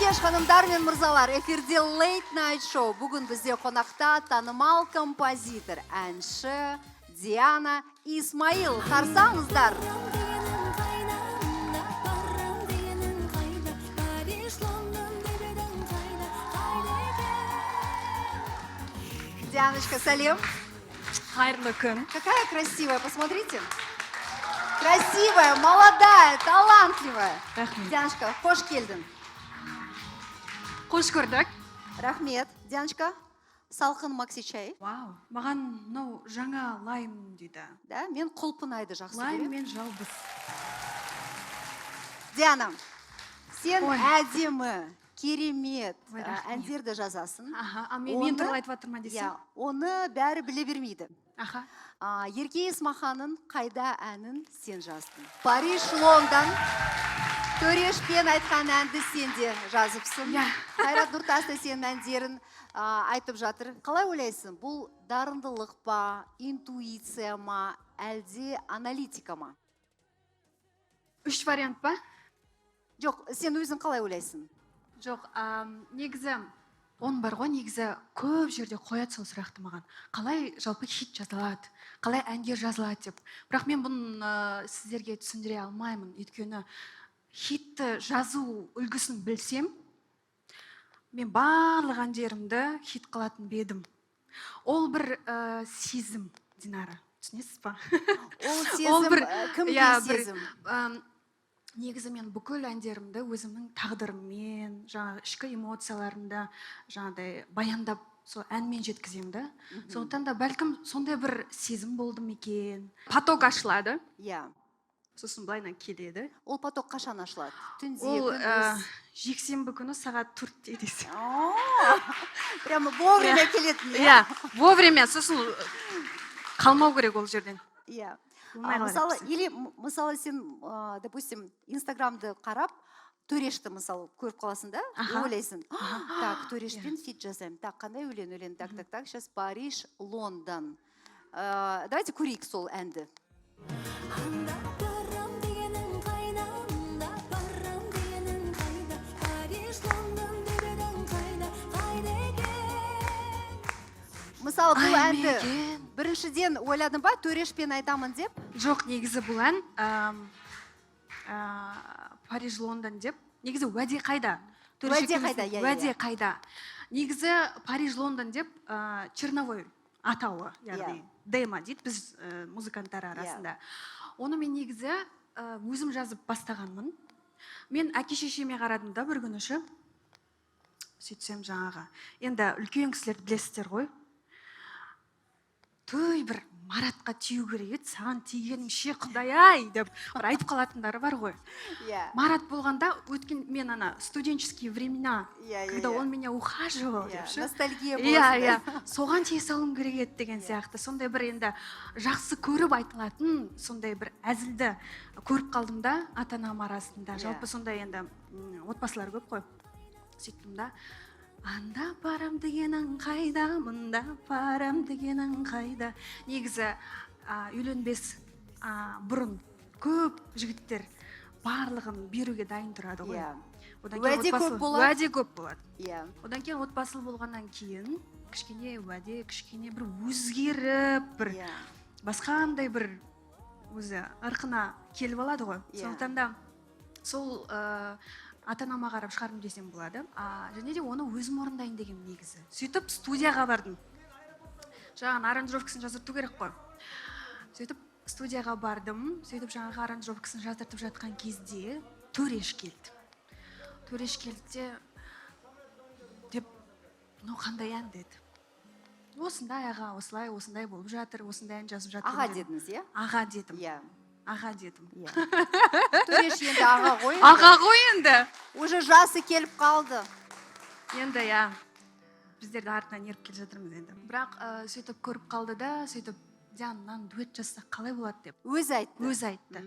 Кеш, ханымдар мен мырзалар! Эфирде Late Night Show. Бүгін бізде қонақта танымал композитор, әнші Диана Исмаил. Қарсы алыңыздар! Дегенің қайда, барам дегенің қайда, Париж, Лондон деп едің, қайда, қайда екен? Дианочка, сәлем! Қайырлы күн. Какая красивая, посмотрите. Красивая, молодая, талантливая. Рахмет. Дианочка, қош келдің. Қош көрдік. Рахмет. Дианочка, салқын макси чай. Вау, маған мынау жаңа лайм дейді. Да, мен құлпынайды жақсы Лайм көремін. мен жалбыз. Диана, сен Ой. әдемі, керемет Ой, рахмет. әндерді жазасың. Аха, а мен туралы айтып жатыр ма десем? Иә, оны бәрі біле бермейді. Ерке Есмаханның «Қайда» әнін сен жаздың. Париж, Лондон, Төрешпен айтқан әнді сен де жазыпсың. Иә. Қайрат Нұртас та сенің әндерін айтып жатыр. Қалай ойлайсың, бұл дарындылық па, интуиция ма, әлде аналитика ма? Үш вариант па? Жоқ, сен өзің қалай ойлайсың? Жоқ, негізі оның бар ғой, негізі көп жерде қояды сол сұрақты маған. Қалай жалпы хит жазылады, қалай әндер жазылады деп. Бірақ мен бұны сіздерге түсіндіре алмаймын. Өйткені хитті жазу үлгісін білсем, мен барлық әндерімді хит қылатын ба едім. Ол бір сезім, Динара, түсінесіз ба? Ол сезім бір- кімге иә, сезім? Негізі мен бүкіл әндерімді өзімнің тағдырыммен, жаңағы ішкі эмоцияларымды жаңағыдай баяндап, сол әнмен жеткіземін да. Сондықтан да бәлкім сондай бір сезім болды ма екен. Поток ашылады, сосын былайынан келеді. Ол поток қашан ашылады? Түнде, Ол күндіз? жексенбі күні сағат 4-те десем. О, прямо вовремя келетін, иә? Иә, вовремя, сосын қалмау керек ол жерден. Болмай қалады Мысалы, әйтпесе. или мысалы, сен, допустим, Инстаграмды қарап, Төрешті, мысалы, көріп қаласың да, и ойлайсың: «Так, Төрешпен фит жасаймын. Так, қандай өлең? Так, так, так, сейчас Париж, Лондон». Давайте көрейік сол әнді. Анда барам дегенің қайда, мында барам дегенің қайда, Париж, Лондон деп едің, қайда, қайда екен? Мысалы, бұл Ай, әнді Мекен. біріншіден ойладың ба, Төрешпен айтамын деп? Жоқ, негізі бұл ән Париж, Лондон деп, негізі «Уәде қайда». Төреш «Уәде екеуміздің қайда», иә, иә, «Уәде иә. қайда». Негізі «Париж, Лондон» деп черновой атауы, яғни демо дейді біз музыканттар арасында. Оны мен негізі өзім жазып бастағанмын. Мен әке шешеме қарадым да бір күні ше, сөйтсем, жаңағы енді үлкен кісілерді білесіздер ғой: «Той, бір Маратқа тию керек еді, саған тигеніңше, құдай ай», — деп бір айтып қалатындары бар ғой. Марат болғанда, өткен мен ана студенческие времена, Иә, иә, когда иә. он меня ухаживал деп ше. Ностальгия Иә. боласың. Иә, соған тие салуым керек еді деген сияқты. Сондай бір енді жақсы көріп айтылатын сондай бір әзілді көріп қалдым да ата анам арасында. Жалпы сондай енді отбасылар көп қой. Сөйттім да: «Анда барам дегенің қайда, мында барам дегенің қайда?» Негізі үйленбес бұрын көп жігіттер барлығын беруге дайын тұрады ғой. Одан кейін Уәде көп болады. Уәде көп болады. Одан кейін отбасылы болғаннан кейін кішкене уәде кішкене бір өзгеріп, бір басқандай бір өзі ырқына келіп алады ғой. Сондықтан да сол ата анама қарап шығардым десем болады. Және де оны өзім орындайын дегенмін негізі. Сөйтіп студияға бардым, жаңағы аранжировкасын жаздырту керек қой. Сөйтіп студияға бардым. Сөйтіп жаңағы аранжировкасын жаздыртып жатқан кезде Төреш келді. Төреш келді де деп: «Мынау қандай ән?» — деді. «Осындай, аға, осылай, осындай болып жатыр, осындай ән жазып жатырмын», — Аға дедім. дедіңіз, иә? Аға дедім. Иә. Аға дедім. Иә, Төреш енді аға ғой енді. Аға ғой енді. Уже жасы келіп қалды. Енді иә, біздер де артынан еріп келе жатырмыз енді. Бірақ сөйтіп көріп қалды да, сөйтіп: «Диана, мынаны дуэт жазсақ қалай болады?» — деп. Өзі айтты? Өзі айтты.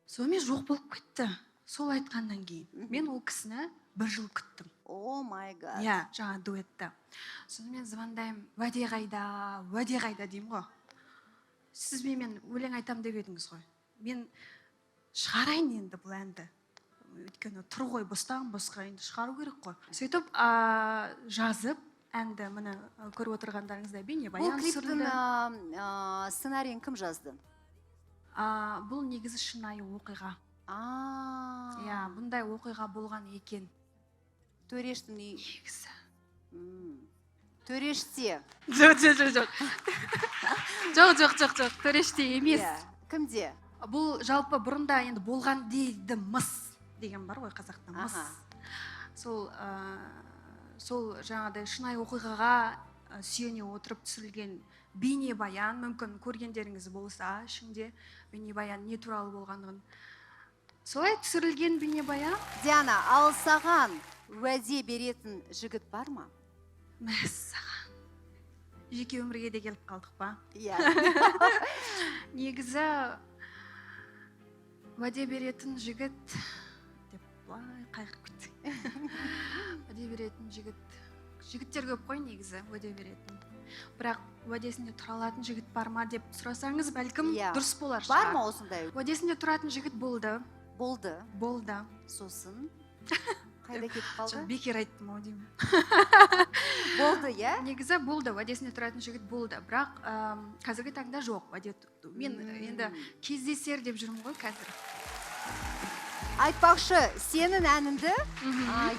Сонымен жоқ болып кетті. Сол айтқаннан кейін мен ол кісіні бір жыл күттім. Oh my God. Иә, жаңа дуэтті. Сонымен звондаймын: «Уәде қайда, уәде қайда?» — деймін ғой. «Сіз менімен өлең айтамын деп едіңіз ғой, мен шығарайын енді бұл әнді». Өйткені тұр ғой бостан босқа, енді шығару керек қой. Сөйтіп жазып әнді, міне, көріп отырғандарыңыздай, Бұл бейнебаян клиптің түсірілді. Сценарийін кім жазды? Бұл негізі шынайы оқиға. Иә, бұндай оқиға болған екен. Төрештің үй Негізі. Төреште. Жоқ, жоқ, жоқ, жоқ, жоқ, жоқ, жоқ, жоқ, Төреште емес. Иә. Кімде? Бұл жалпы бұрында енді болған дейді, мыс деген бар ғой қазақта, мыс. Сол сол жаңағыдай шынайы оқиғаға сүйене отырып түсірілген бейнебаян. Мүмкін, көргендеріңіз болса, ішінде бейнебаян не туралы болғандығын, солай түсірілген бейнебаян. Диана, ал саған уәде беретін жігіт бар ма? Мәссаған, жеке өмірге де келіп қалдық па? Иә. Негізі уәде беретін жігіт деп былай қайғырып кеттік. Уәде беретін жігіт, жігіттер көп қой негізі уәде беретін, бірақ уәдесінде тұра алатын жігіт бар ма деп сұрасаңыз, бәлкім, дұрыс болар Бар шығар. ма осындай? Уәдесінде тұратын жігіт болды. Болды. Болды. Сосын қайда кетіп қалды? Жоқ, бекер айттым ау деймін. Болды, иә? Негізі болды, уәдесінде тұратын жігіт болды, бірақ қазіргі таңда жоқ уәде. Мен енді кездесер деп жүрмін ғой қазір. Айтпақшы, сенің әніңді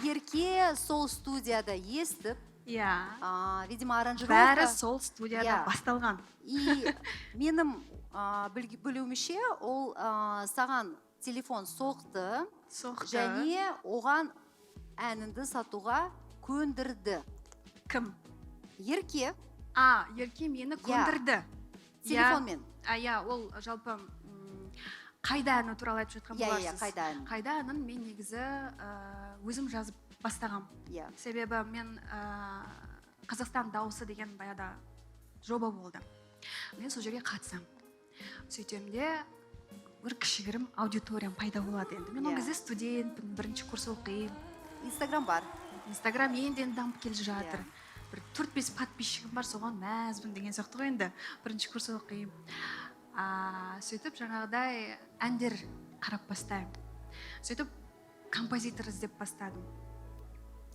Ерке сол студияда естіп, видимо, аранжировка. Бәрі сол студияда басталған. И менің білуімше, ол саған телефон соқты Соқты. және оған әніңді сатуға көндірді. Кім? Ерке. А, Ерке мені көндірді. Телефонмен. Иә, ол жалпы «Қайда» әні туралы айтып жатқан Иә, боларсыз. «Қайда» әні. «Қайда» әнін мен негізі өзім жазып бастағам. Себебі мен «Қазақстан дауысы» деген баяғыда жоба болды, мен сол жерге қатысамын. Сөйтемін де, бір кішігірім аудиториям пайда болады. Енді мен ол кезде студентпін, бірінші курс оқимын. Инстаграм бар. Инстаграм енді енді дамып келе жатыр. Бір төрт бес подписчигім бар, соған мәзбін деген сияқты ғой. Енді бірінші курс оқимын. Сөйтіп жаңағыдай әндер қарап бастаймын. Сөйтіп композитор іздеп бастадым.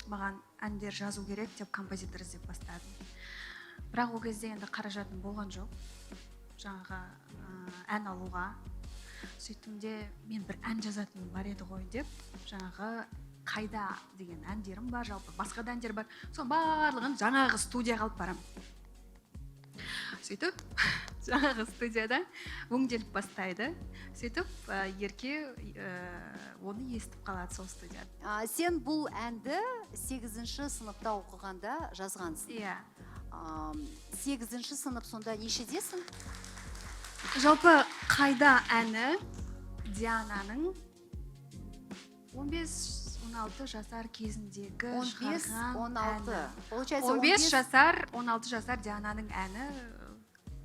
Маған әндер жазу керек деп композитор іздеп бастадым. Бірақ ол кезде енді қаражатым болған жоқ жаңағы ән алуға. Сөйттім де, мен бір ән жазатыным бар еді ғой деп, жаңағы «Қайда» деген әндерім бар, жалпы басқа да әндер бар, соның барлығын жаңағы студияға алып барамын. Сөйтіп жаңағы студияда өңделіп бастайды. Сөйтіп Ерке оны естіп қалады сол студияда. Сен бұл әнді сегізінші сыныпта оқығанда жазғансың. Иә. Сегізінші сынып сонда нешедесің? Жалпы «Қайда» әні Диананың 15-16 жасар кезіндегі 15, шығарған 16. әні. Получается, 15 жасар, 16 жасар Диананың әні,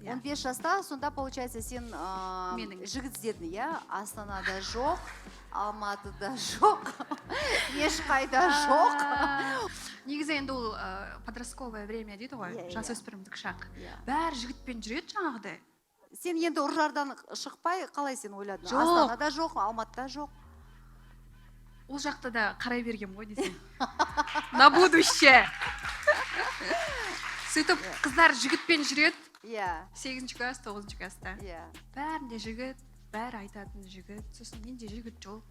иә. 15 жаста сонда, получается, сен Менің. жігіт іздедің, иә? Астанада жоқ, Алматыда жоқ, ешқайда жоқ. Негізі енді ол подростковое время дейді ғой, жасөспірімдік шақ. Бәрі жігітпен жүреді жаңағыдай. Сен енді Үржардан шықпай қалай сен ойладың? Жоқ. Астанада жоқ, Алматыда жоқ. Ол жақта да қарай бергем ғой десең, на будущее. Сөйтіп қыздар жігітпен жүреді. Сегізінші класс, тоғызыншы класста бәрінде жігіт, бәрі айтатын жігіт. Сосын менде жігіт жоқ.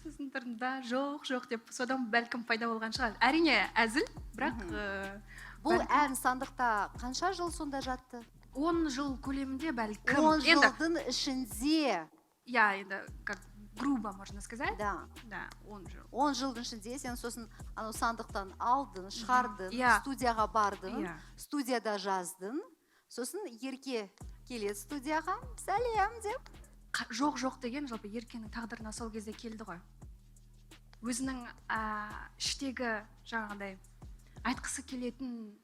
Сосын тұрдым да, жоқ, жоқ деп, содан бәлкім пайда болған шығар. Әрине, әзіл, бірақ Бұл бәлкім ән сандықта қанша жыл сонда жатты? 10 жыл көлемінде бәлкім. 10 Енді жылдың ішінде. Иә, енді как грубо можно сказать. Да, 10 жыл. 10 жылдың ішінде сен сосын анау сандықтан алдың, шығардың, студияға бардың, студияда жаздың. Сосын Ерке келеді студияға, сәлем деп. Жоқ, жоқ деген жалпы Еркенің тағдырына сол кезде келді ғой. Өзінің іштегі жаңағыдай айтқысы келетін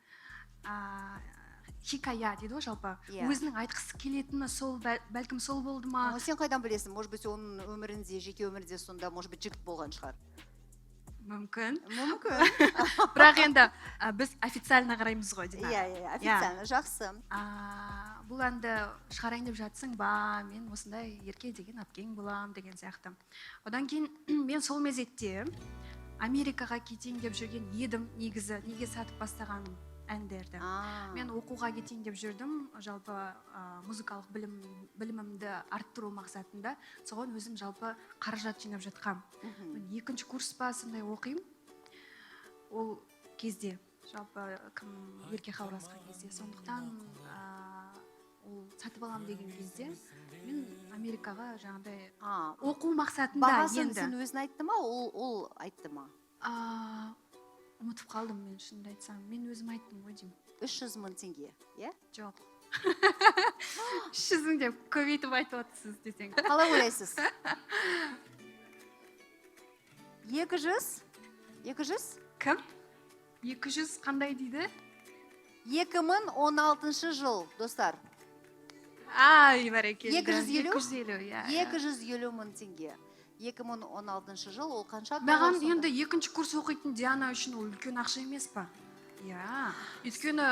хикая дейді ғой жалпы. Өзінің айтқысы келетіні сол, бәлкім, сол болды ма? Сен қайдан білесің? Может быть, оның өмірінде, жеке өмірінде сонда, может быть, жігіт болған шығар. Мүмкін. Мүмкін. Бірақ енді біз официально қараймыз ғой, Динара. Иә, официально, жақсы. Бұл әнді шығарайын деп жатсың ба, мен осындай Ерке деген әпкең болам деген сияқты. Одан кейін мен сол мезетте Америкаға кетейін деп жүрген едім негізі, неге сатып бастағаным әндерді. Мен оқуға кетейін деп жүрдім, жалпы музыкалық білімімді арттыру мақсатында. Соған өзім жалпы қаражат жинап жатқам. Мен екінші курс па сондай оқимын ол кезде, жалпы кім Ерке хабарласқан кезде. Сондықтан ол сатып алам деген кезде мен Америкаға жаңағыдай оқу мақсатында. Бағасын енді сен өзің айтты ма, ол айтты ма? Ұмытып қалдым мен, шынымды айтсам. Мен өзім айттым ғой деймін. 300 мың теңге, иә? Жоқ, 300 мың деп көбейтіп айтып отырсыз десең. Қалай ойлайсыз? 200, 200? Кім 200 қандай дейді? 2016 жыл, достар. Ай, бәрекелді. 250? 250, иә, иә. 250 мың теңге. 2016 жыл ол қанша доллар Маған сонда? енді екінші курс оқитын Диана үшін ол үлкен ақша емес па? Иә, өйткені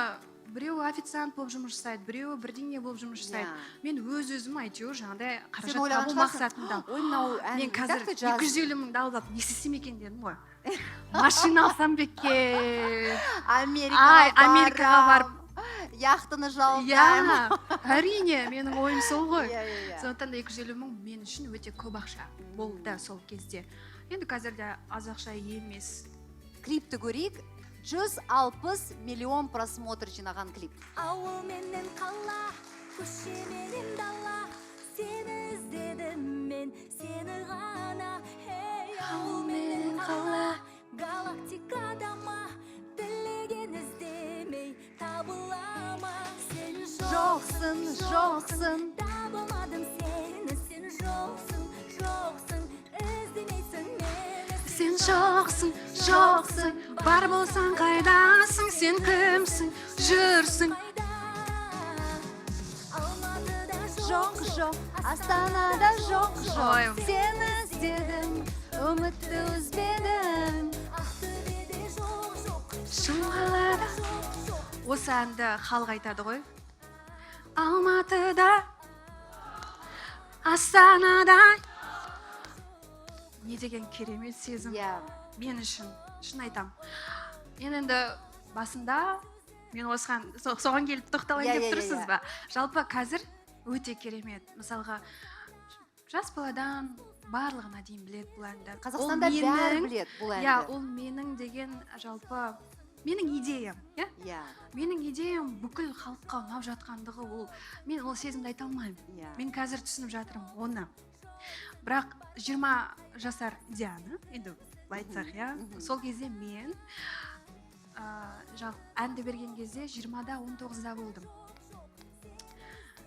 біреуі официант болып жұмыс жасайды, біреуі бірдеңе болып жұмыс жасайды. Мен өз өзім әйтеуір жаңағыдай Сен қаражат ойлаған табу шығарсың, мақсатында. ой, мынау ән Мен қазір так та жаз. 250 мыңды алып алып не істесем екен дедім ғой. Машина алсам ба екен? Америкаға Ай, Америкаға барып. барам, яхтаны жалдаймын. Иә, әрине, менің ойым сол ғой. Иә, иә, иә. Сондықтан да 250 мың мен үшін өте көп ақша болды сол кезде. Енді қазір де аз ақша емес. Клипті көрейік. 160 миллион просмотр жинаған клип. Ауыл менен қала, көше менен дала, сені іздедім мен, сені ғана. Ей, ауыл менен қала, галактикада ма, тілеген іздемей табыла ма? Сен Жоқсың, жоқсың. Табылмадым сені, сен жоқсың, жоқсың, іздемейсің мені. Сен жоқсың, жоқсың, бар болсаң қайдасың, сен кімсің, жүрсің? Қайда? Алматыда Жоқ, жоқ, Астанада жоқ, жоқ. Ой. Сені іздедім, үмітті үзбедім. Ақтөбеде жоқ, жоқ. Шымқалада. Жоқ, жоқ. Осы әнді халық айтады ғой. Алматыда, Астанада. Не деген керемет сезім мен үшін, шын айтам. Мен енді басында мен осыған соған келіп тоқталайын Иә, деп иә, иә, тұрсыз иә. ба? Жалпы қазір өте керемет. Мысалға, жас баладан барлығына дейін біледі бұл әнді. Ол Қазақстанда бәрі біледі бұл әнді. Иә, ол менің деген жалпы менің идеям, иә? Менің идеям бүкіл халыққа ұнап жатқандығы, ол мен ол сезімді айта алмаймын. Мен қазір түсініп жатырмын оны. Бірақ 20 жасар Диана, енді былай айтсақ, иә, сол кезде мен жалпы әнді берген кезде 20-да, 19-да болдым.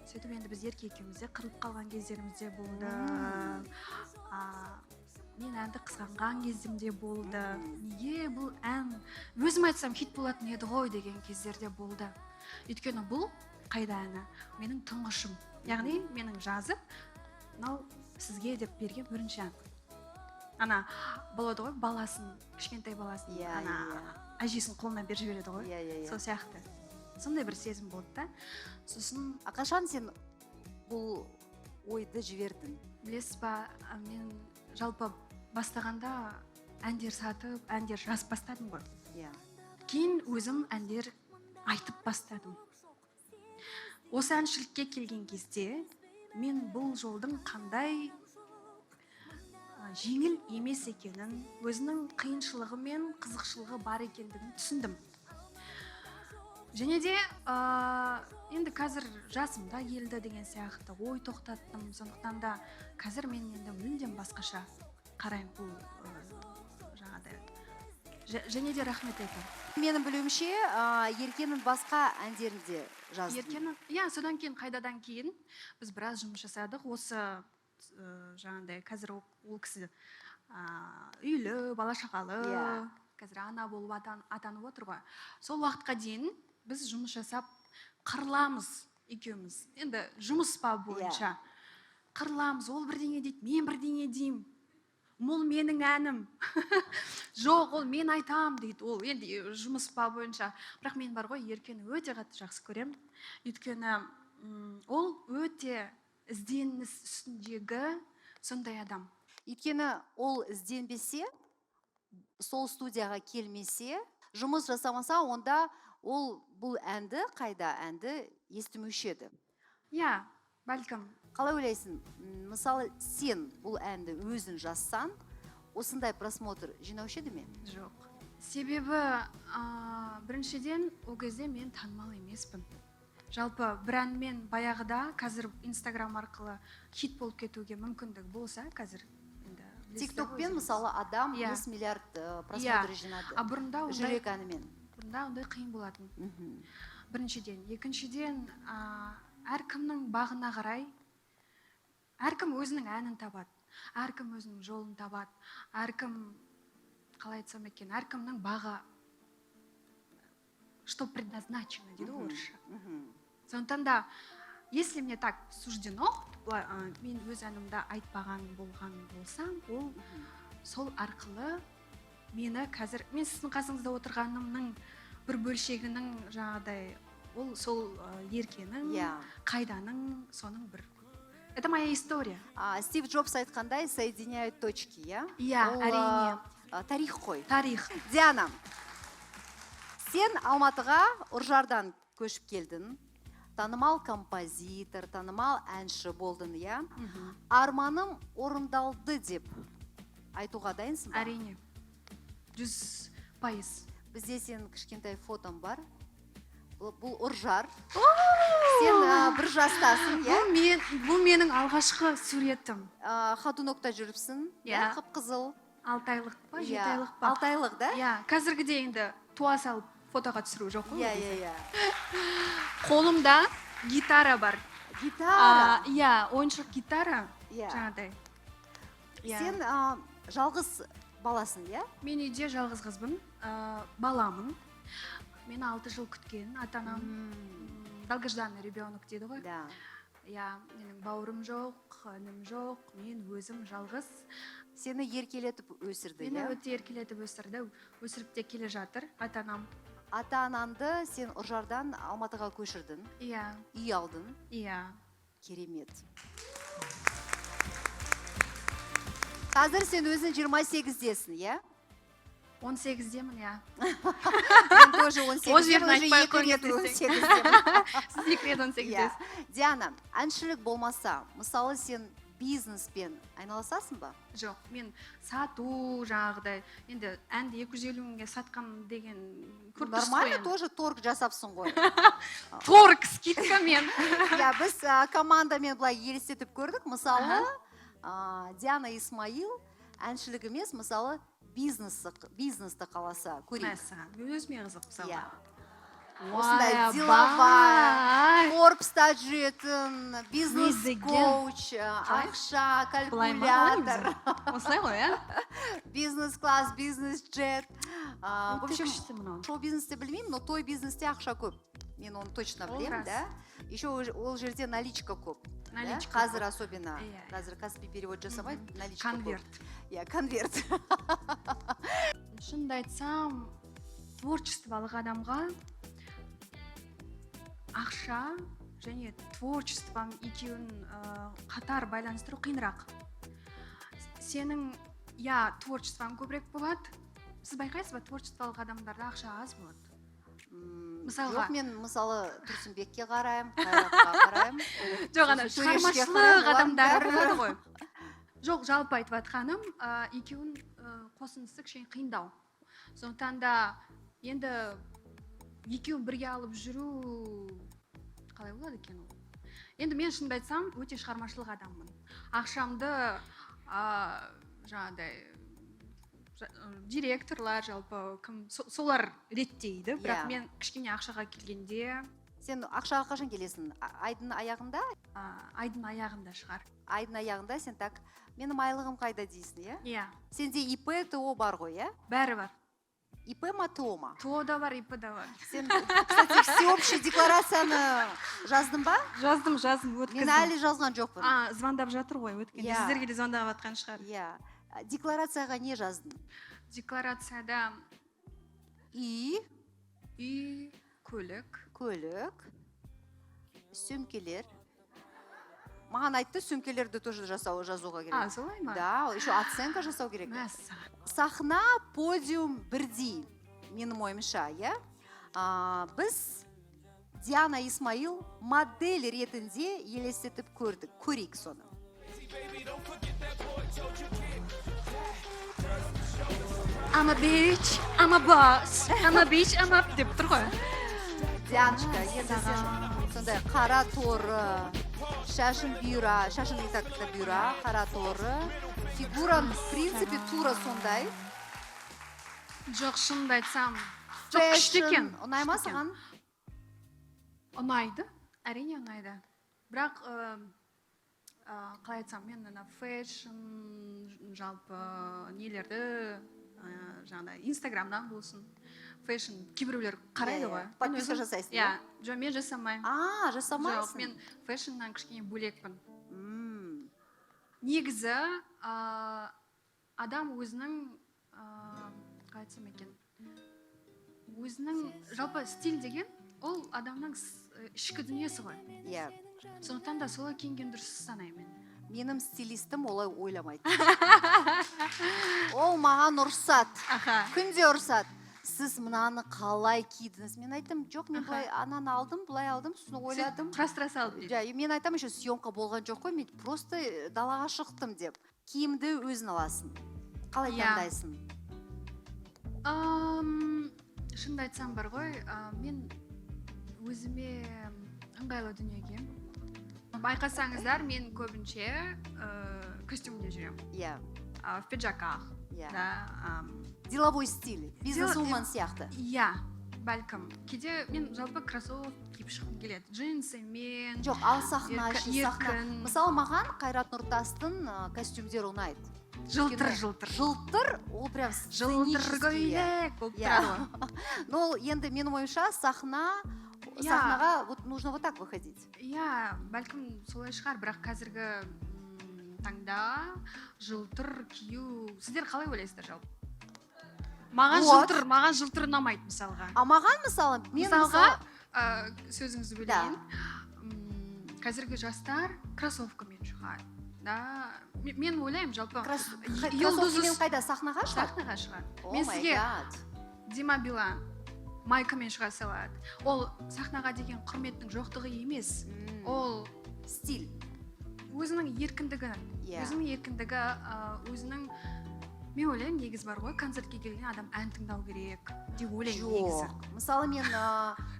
Сөйтіп енді біз Ерке екеуміз де қырылып қалған кездеріміз де болды. Мен әнді қызғанған кезім де болды. Неге бұл ән өзім айтсам хит болатын еді ғой деген кездер де болды. Өйткені бұл «Қайда» әні менің тұңғышым, яғни менің жазып, мынау сізге деп берген бірінші ән. Ана болады ғой, баласын, кішкентай баласын ана әжесінің қолына беріп жібереді ғой, иә иә иә сол сияқты сондай бір сезім болды да. Сосын А қашан сен бұл ойды жібердің? Білесіз ба, мен жалпы бастағанда әндер сатып, әндер жазып бастадым ғой. Кейін өзім әндер айтып бастадым. Осы әншілікке келген кезде мен бұл жолдың қандай жеңіл емес екенін, өзінің қиыншылығы мен қызықшылығы бар екендігін түсіндім. Және де енді қазір жасым да келді деген сияқты ой тоқтаттым. Сондықтан да қазір мен енді мүлдем басқаша қараймын бұл жаңағыдай. Және де рахмет айтамын. Менің білуімше, Еркенің басқа әндерін де жаздың. Еркені, иә. Содан кейін, «Қайдадан» кейін біз біраз жұмыс жасадық. Осы жаңағыдай қазір ол кісі үйлі, бала шағалы, қазір ана болып атанып отыр ғой. Сол уақытқа дейін біз жұмыс жасап қырыламыз екеуміз. Енді жұмыс бабы бойынша қырыламыз. Ол бірдеңе дейді, мен бірдеңе деймін. Бұл менің әнім, жоқ, ол мен айтам дейді. Ол енді жұмыс бабы бойынша. Бірақ мен бар ғой, Еркені өте қатты жақсы көремін, өйткені Ол өте ізденіс үстіндегі сондай адам. Өйткені ол ізденбесе, сол студияға келмесе, жұмыс жасамаса, онда ол бұл әнді, қайда әнді естімеуші еді. Иә, бәлкім. Қалай ойлайсың, мысалы, сен бұл әнді өзің жазсаң, осындай просмотр жинаушы еді ме? Жоқ. Себебі, біріншіден, ол кезде мен танымал емеспін. Жалпы бір әнмен баяғыда, қазір Инстаграм арқылы хит болып кетуге мүмкіндік болса, қазір енді білесіздер ғой Тиктокпен, өзіңіз. мысалы, адам Иә. 5 миллиард просмотр жинады. А бұрында ондай, Жүрек әнімен. бұрында ондай қиын болатын. Біріншіден. Екіншіден, әркімнің бағына қарай, әркім өзінің әнін табады, әркім өзінің жолын табады, әркім, қалай айтсам екен, әркімнің бағы, что предназначено дейді ғой орысша. Сондықтан да, если мне так суждено, былай, мен өз әнімді айтпаған болған болсам, ол сол арқылы мені қазір, мен сіздің қасыңызда отырғанымның бір бөлшегінің жаңағыдай, ол сол, Еркенің, Қайданың, соның бір. Это моя история. Стив Джобс айтқандай, соединяют точки, иә? Иә, Ол, әрине. Тарих қой. Тарих. Диана, сен Алматыға Үржардан көшіп келдің. Танымал композитор, танымал әнші болдың, иә? Арманым орындалды деп айтуға дайынсың ба? Әрине. 100%. Бізде сенің кішкентай фотоң бар. Бұл Үржар. Сен бір жастасың, иә? Бұл менің алғашқы суретім. Ходунокта жүріпсің, Иә. иә, қып-қызыл. 6 айлық па, Иә. 7 айлық па? 6 айлық, да? Иә, қазіргідей енді туа салып фотоға түсіру жоқ қой. Иә, Ол кезде. иә, иә. Қолымда гитара бар. Гитара? Иә, ойыншық гитара. Иә. Жаңағыдай. Иә. Сен, жалғыз баласың, иә? Мен үйде жалғыз қызбын, баламын. Мен 6 жыл күткен ата-анам. Долгожданный ребенок дейді ғой. Да. Иә, менің бауырым жоқ, інім жоқ, мен өзім жалғыз. Сені еркелетіп өсірді, Мені иә? өте еркелетіп өсірді, өсіріп те келе жатыр ата-анам. Ата-анаңды сен Үржардан Алматыға көшірдің. Иә. Үй алдың. Иә. Керемет. Қазір сен өзің 28-десің, иә? 18-демін, иә. Мен тоже он Ол жерін сегіздемін, уже айтпай екі рет қойыңыз он десең. сегіздемін. Сіз екі рет он сегіздесіз. Иә. Диана, әншілік болмаса, мысалы, сен бизнеспен айналысасың ба? Жоқ, мен сату жаңағыдай, енді әнді 250 мыңға сатқан деген көріп тұрсыз ғой Нормально, енді. тоже торг жасапсың ғой. Торг, скидкамен. Иә, біз, командамен былай елестетіп көрдік. Мысалы, Диана Исмаил әншілік емес, мысалы, бизнесті қаласа көрейік. Мәссаған, өзіме қызық мысалға. Иә. Уай, Осындай деловая, бай. Форбста жүретін, бизнес Не деген? коуч, Қалай? ақша, Былай ма? Қалай калькулятор, өзі? Осылай ғой, иә? Бизнес-класс, бизнес-джет. В Өте общем, күшті мынау. шоу бизнесте білмеймін, но той бизнесте ақша көп. Мен оны точно Ол білемін, рас. да? Еще ол жерде наличка көп. Да? Наличка Қазір көп. особенно. Иә. Қазір Каспи перевод жасамайды, наличка көп. Конверт. Иә, конверт. Шынымды айтсам, творчестволық адамға ақша және творчествоң екеуін, қатар байланыстыру қиынырақ. Сенің, я, творчествоң көбірек болады. Сіз байқайсыз ба, творчестволық адамдарда ақша аз болады? Мысалға, Мысалға. Жоқ, мен мысалы Тұрсынбекке қараймын, Қайратқа қараймын. Жоқ, ана Сосын Төрешке шығармашылық қараймын, олардың адамдары бәрі болады ғой. Жоқ, жалпы айтып жатқаным, екеуін, қосындысы кішкене қиындау. Сондықтан да енді екеуін бірге алып жүру қалай болады екен ол? Енді мен шынымды айтсам, өте шығармашылық адаммын. Ақшамды, жаңағыдай директорлар, жалпы кім, солар реттейді, бірақ мен кішкене ақшаға келгенде. Сен ақшаға қашан келесің? Айдың аяғында? Айдың аяғында шығар. Айдың аяғында сен так, менің айлығым қайда дейсің, иә? Иә. Сенде ИП, ТО бар ғой, иә? Бәрі бар. ИП ма, ТО ма? ТО да бар, ИП да бар. Сен, кстати, всеобщий декларацияны жаздың ба? Жаздым, жаздым, өткіздім. Мен әлі жазған жоқпын. А, звондап жатыр ғой өткенде. Иә. Сіздерге де звондап жатқан шығар. Иә. Декларацияға не жаздың? Декларацияда Үй, үй, көлік. Көлік. Сөмкелер. Маған айтты, сөмкелерді тоже жасау, жазуға керек. А, солай ма? Да, еще оценка жасау керек. Мәссаған. Сахна, подиум бірдей, менің ойымша, иә. Біз Диана Исмаил модель ретінде елестетіп көрдік. Көрейік соны. I'm a bitch, I'm a boss, I'm a bitch, I'm a деп тұр ғой. Дианочка, енді сен сондай қара торы, шашың бұйра, шашың не так та бұйра, қара торы, фигураң, в принципе, тура сондай. Жоқ, шынымды айтсам, жоқ, күшті Fashion. екен. Ұнай ма Күшті екен. саған? Ұнайды, әрине ұнайды. Бірақ қалай айтсам, мен ана fashion жалпы нелерді, жаңағыдай инстаграмнан болсын, fashion кейбіреулер қарайды Иә, иә. ғой. Мен Подписка өзім- жасайсың, Иә, жоқ, мен жасамаймын. А, Жоқ, жасамайсың? мен fashion нан кішкене бөлекпін. Негізі, адам өзінің, қалай айтсам екен, өзінің жалпы стиль деген ол адамның ішкі дүниесі ғой. Иә. Сондықтан да солай киінген дұрыс санаймын мен. Менің стилистім олай ойламайды. Ол маған ұрсады. Күнде ұрсады. Сіз мынаны қалай кидіңіз? Мен айттым, жоқ, мен былай ананы алдым, былай алдым, сосын ойладым. Құрастыра салып дейді. Жа, мен айтамын, еще съемка болған жоқ қой, мен просто далаға шықтым деп. Киімді өзің аласың. Қалай Иә. таңдайсың? Шынымды айтсам бар ғой, мен өзіме ыңғайлы дүние киемін. Байқасаңыздар, мен көбінше костюмде жүремін. Иә. В пиджаках. Иә. Да, Деловой стиль, бизнес-вумен сияқты. Иә, бәлкім. Кейде мен жалпы кроссовок киіп шыққым келеді. Джинсымен. Жоқ, ал сахна үшін сахна. Еркін. Мысалы, маған Қайрат Нұртастың костюмдері ұнайды. Жылтыр, Өйткені жылтыр. Жылтыр, ол прям Жылтыр сценический. көйлек болып Иә. тұрады ғой. Но ол енді менің ойымша сахна, Иә. сахнаға вот нужно вот так выходить. Иә, бәлкім солай шығар, бірақ қазіргі таңда жылтыр кию, сіздер қалай ойлайсыздар жалпы? Маған Вот. жылтыр, маған жылтыр ұнамайды мысалға. А маған мысалы, мен Мысалға, мысалы сөзіңізді Да. бөлейін. Қазіргі жастар кроссовкамен шығады. Да, мен ойлаймын жалпы Кроссовкамен қайда, сахнаға шығады? Сахнаға шығады. О Мен май сізге гад. Дима Билан майкамен шыға салады. Ол сахнаға деген құрметтің жоқтығы емес. Ол стиль. Өзінің еркіндігі. Иә. Өзінің еркіндігі, өзінің, мен ойлаймын, негіз бар ғой, концертке келген адам ән тыңдау керек деп ойлаймын негізі. Жоқ. Мысалы, мен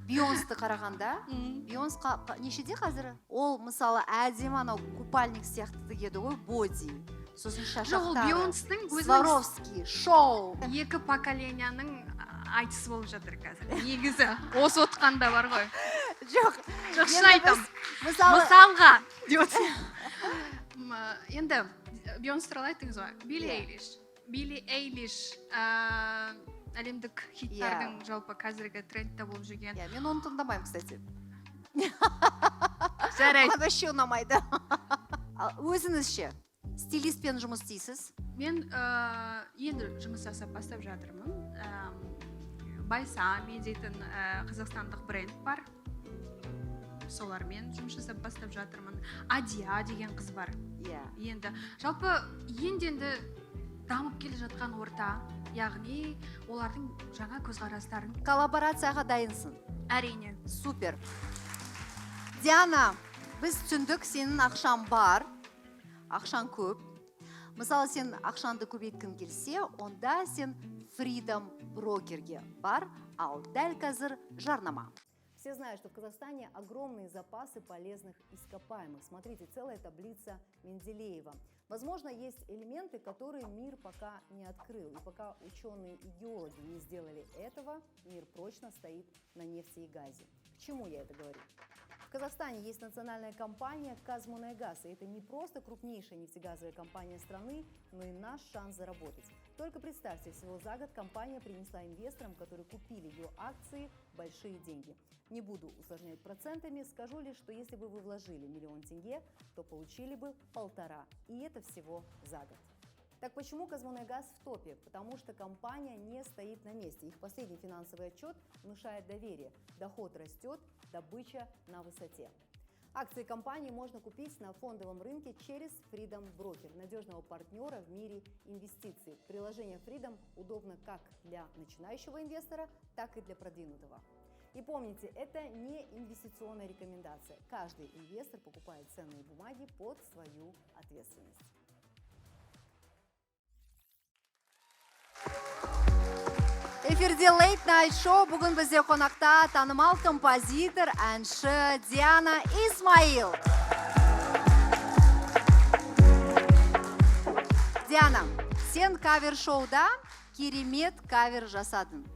Бейонсты қарағанда, Бейонс нешеде қазір? Ол, мысалы, әдемі анау купальник сияқты тігеді ғой, боди. Сосын Жоқ, ол шашақтары. Бейонстың өзінің Сваровски, шоу. Екі поколенияның айтысы болып жатыр қазір. Негізі, осы отқанда бар ғой. Жоқ. Жоқ, шын Енді айтамын. біз, мысалы, Мысалға, деп отырсың. Енді Бейонс туралы айттыңыз ғой. Билли Иә. Эйлиш. Билли Эйлиш, әлемдік хиттардың жалпы қазіргі трендте болып жүрген. Иә, мен оны тыңдамаймын, кстати. Жарайды. Маған вообще ұнамайды. Ал өзіңіз ше, стилистпен жұмыс істейсіз? Мен енді жұмыс жасап бастап жатырмын. Байсами дейтін қазақстандық бренд бар. Солармен жұмыс жасап бастап жатырмын. Адия деген қыз бар. Иә. Енді жалпы енді-енді дамып келе жатқан орта, яғни олардың жаңа көзқарастарын. Коллаборацияға дайынсың? Әрине. Супер. Диана, біз түсіндік, сенің ақшаң бар, ақшаң көп. Мысалы, сен ақшаңды көбейткің келсе, онда сен Freedom брокерге бар, ал дәл қазір жарнама. Все знают, что в Казахстане огромные запасы полезных ископаемых. Смотрите, целая таблица Менделеева. Возможно, есть элементы, которые мир пока не открыл. И пока ученые и геологи не сделали этого, мир прочно стоит на нефти и газе. К чему я это говорю? В Казахстане есть национальная компания «Казмунайгаз». И это не просто крупнейшая нефтегазовая компания страны, но и наш шанс заработать. Только представьте, всего за год компания принесла инвесторам, которые купили ее акции, большие деньги. Не буду усложнять процентами, скажу лишь, что если бы вы вложили 1 000 000 тенге, то получили бы 1,5. И это всего за год. Так почему «Казмунайгаз» в топе? Потому что компания не стоит на месте. Их последний финансовый отчет внушает доверие. Доход растет, добыча на высоте. Акции компании можно купить на фондовом рынке через Freedom Broker, надежного партнера в мире инвестиций. Приложение Freedom удобно как для начинающего инвестора, так и для продвинутого. И помните, это не инвестиционная рекомендация. Каждый инвестор покупает ценные бумаги под свою ответственность. Эфирде Late Night Show. Бүгін бізде қонақта танымал композитор, әнші Диана Исмаил. Диана, сен кавер-шоуда керемет кавер жасадың.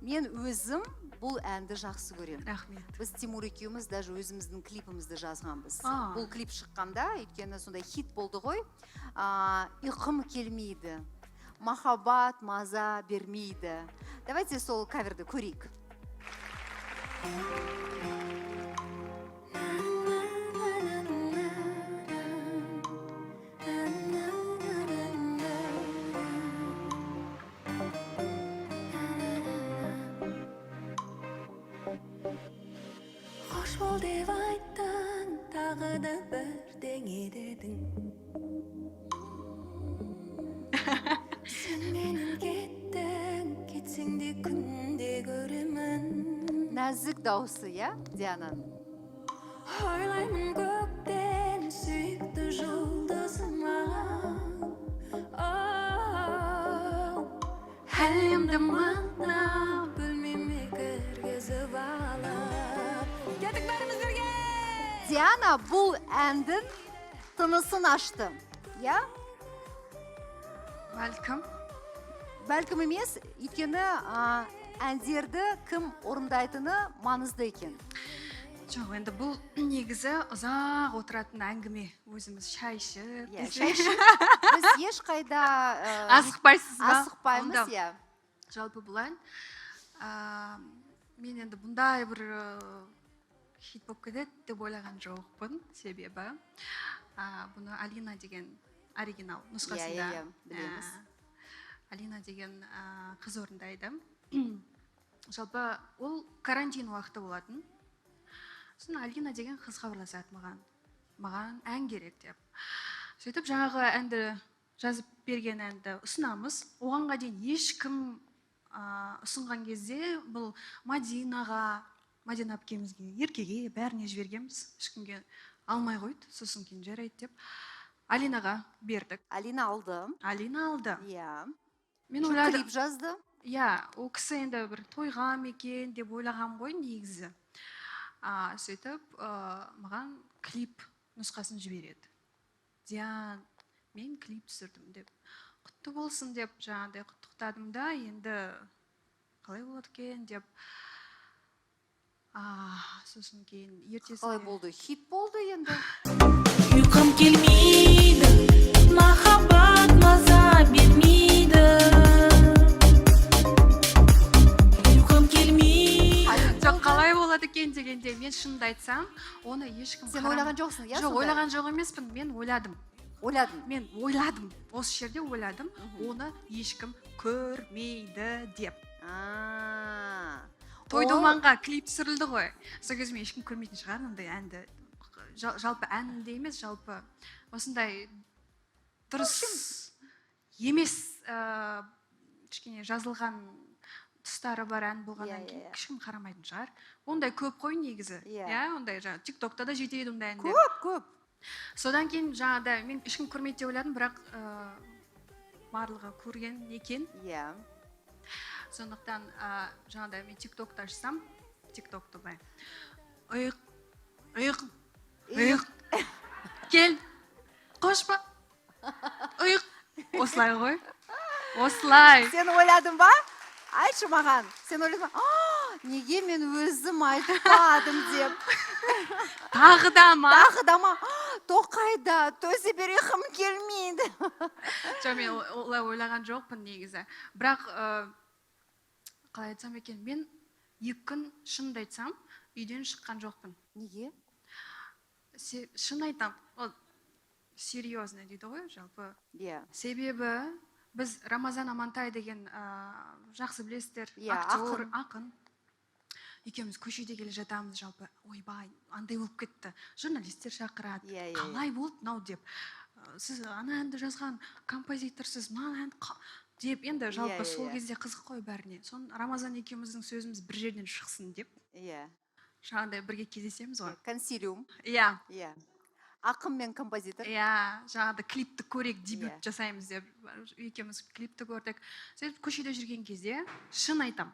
Мен өзім бұл әнді жақсы көремін. Рахмет. Біз Тимур екеуміз даже өзіміздің клипімізді жазғанбыз. Бұл клип шыққанда, өйткені сондай хит болды ғой. Ұйқым келмейді, махаббат маза бермейді. Давайте сол каверді көрейік. Қош бол деп айттың, тағы да бірдеңе дедің. Сен менен кеттің, кетсең де күнде көремін. Нәзік дауысы, иә, Диананың? Ойлаймын көктен сүйікті жұлдызыма. Оу, әлемді мына бөлмеме кіргізіп алып. Кеттік бәріміз бірге! Диана бұл әндің тынысын ашты, иә? Бәлкім. Бәлкім емес, өйткені, әндерді кім орындайтыны маңызды екен. Жоқ, енді бұл негізі ұзақ отыратын әңгіме. Өзіміз шай ішіп, Иә, десең. шай ішіп. Біз ешқайда, Асықпайсыз ба? асықпаймыз, Онда иә. Жалпы бұл ән, мен енді бұндай бір, хит болып кетеді деп ойлаған жоқпын. Себебі, бұны Алина деген оригинал нұсқасында, Иә, иә, білеміз. Алина деген, қыз орындайды. Жалпы ол карантин уақыты болатын. Сосын Алина деген қыз хабарласады маған. Маған ән керек деп. Сөйтіп жаңағы әнді жазып берген әнді ұсынамыз. Оғанға дейін ешкім, ұсынған кезде бұл Мадинаға, Мадина әпкемізге, Еркеге, бәріне жібергенбіз. Ешкімге алмай қойды. Сосын кейін жарайды деп Алинаға бердік. Алина алды. Алина алды. Иә. Мен Еще ойладым. клип жазды. Иә, ол кісі енді бір тойға ма екен деп ойлағам ғой негізі. Сөйтіп, маған клип нұсқасын жібереді. Диан, мен клип түсірдім деп. Құтты болсын деп жаңағыдай құттықтадым да, енді қалай болады екен деп. Сосын кейін ертесіне Қалай болды? Хит болды енді. Ұйқым келмейді, махаббат маза бермейді. Ұйқым келмейді. Жоқ, қалай болады екен дегенде, мен шынымды айтсам, оны ешкім Сен қарам- ойлаған жоқсың, иә, Жоқ, сонда? ойлаған жоқ емеспін, мен ойладым. Ойладың? Мен ойладым, осы жерде ойладым, оны ешкім көрмейді деп. Той думанға клип түсірілді ғой. Сол кезде мен ешкім көрмейтін шығар мындай әнді. Жалпы әнді емес, жалпы осындай дұрыс емес, кішкене жазылған тұстары бар ән болғаннан кейін ешкім қарамайтын шығар. Ондай көп қой негізі. Иә, ондай жаңа ТикТокта да жетеді ондай әндер. Көп, көп. Содан кейін жаңағыдай мен ешкім көрмейді деп ойладым, бірақ, барлығы көрген екен. Сондықтан, жаңағыдай мен ТикТокты ашсам, ТикТокты былай. Ұйық, ұйық, ұйық. Кел. Қошпа. Ұйық. Осылай ғой. Осылай. Сен ойладың ба? Айтшы маған. Сен ойладың ба? Неге мен өзім айтпадым деп. Тағы да ма? Тағы да ма? Тоқайда, төсе бер, ұйқым келмейді. Жоқ, мен олай ойлаған жоқпын негізі. Бірақ, қалай айтсам екен, мен 2 күн шынымды айтсам, үйден шыққан жоқпын. Неге? Шын айтам, ол серьезно дейді ғой жалпы. Себебі біз Рамазан Амантай деген, жақсы білесіздер, актер, Ақын. ақын. Екеуміз көшеде келе жатамыз, жалпы, ойбай, андай болып кетті, журналистер шақырады, Иә, иә, иә. қалай болды мынау деп. Сіз ана әнді жазған композиторсыз, мына ән деп енді жалпы Иә, иә, сол иә. кезде қызық қой бәріне. Соны Рамазан екеуміздің сөзіміз бір жерден шықсын деп, жаңағыдай бірге кездесеміз ғой. Консилиум. Иә. Иә, ақын мен композитор. Иә, жаңағыдай клипті көрейік, дебют жасаймыз деп екеуміз клипті көрдік. Сөйтіп көшеде жүрген кезде, шын айтам,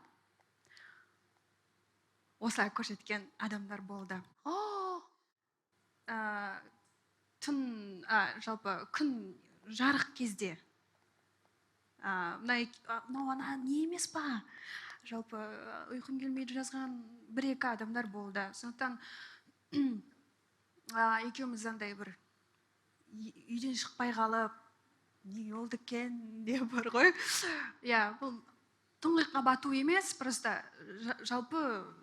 осылай көрсеткен адамдар болды. Түн, жалпы күн жарық кезде, мына мынау ана не емес па, жалпы «Ұйқым келмейді» жазған бір екі адамдар болды. Сондықтан екеуміз андай бір үйден шықпай қалып, не болды екен деп бар ғой. Иә, бұл тұңғиыққа бату емес, просто жалпы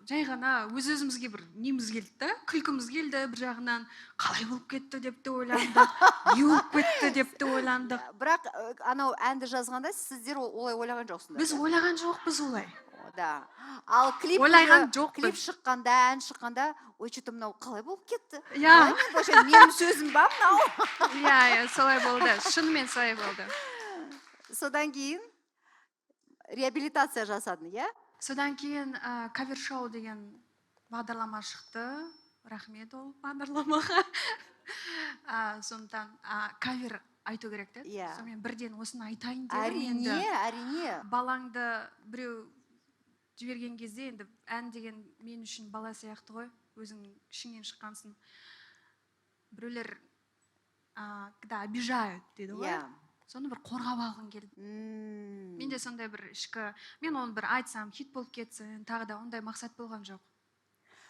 жай ғана өз өзімізге бір неміз келді да, күлкіміз келді бір жағынан, қалай болып кетті деп те ойландық, не болып кетті деп те ойландық. Бірақ анау әнді жазғанда сіздер олай ойлаған жоқсыңдар, Біз да? ойлаған жоқпыз олай. О, да, ал клип Ойлаған уже- жоқпыз. Клип шыққанда, ән шыққанда, ой, че то мынау қалай болып кетті? Иә. Қалай мен вообще, менің сөзім ба мынау? Иә, солай болды, шынымен солай болды. Содан кейін реабилитация жасадың, иә? Содан кейін кавер шоу деген бағдарлама шықты, рахмет ол бағдарламаға. Сондықтан кавер айту керек деді. Сонымен бірден осыны айтайын дедім Әрине. енді. Әрине. Балаңды біреу жіберген кезде, енді ән деген мен үшін бала сияқты ғой, өзің ішіңнен шыққансың. Біреулер когда обижают дейді ғой, соны бір қорғап алғым келді. Менде сондай бір ішкі, мен оны бір айтсам, хит болып кетсін, тағы да ондай мақсат болған жоқ,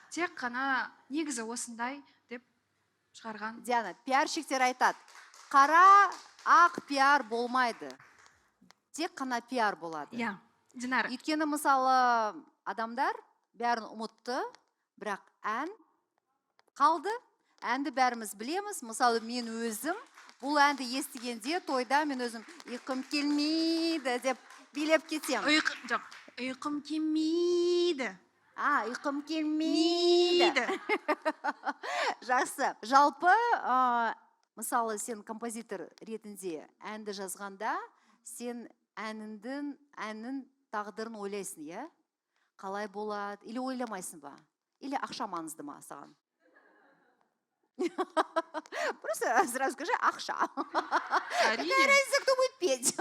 тек қана негізі осындай деп шығарған. Диана, пиарщиктер айтады, қара ақ пиар болмайды, тек қана пиар болады. Иә, Динара. Өйткені, мысалы, адамдар бәрін ұмытты, бірақ ән қалды. Әнді бәріміз білеміз. Мысалы, мен өзім бұл әнді естігенде тойда мен өзім «ұйқым келмейді» деп билеп кетемін. Ұйқы жоқ, ұйқым келмейді. А, ұйқым келмейді. Мейді. Жақсы. Жалпы, мысалы, сен композитор ретінде әнді жазғанда, сен әннің тағдырын ойлайсың, иә, қалай болады, или ойламайсың ба, или ақша маңызды ма саған? Просто сразу скажи: ақша. Әрине. Разница, кто будет петь.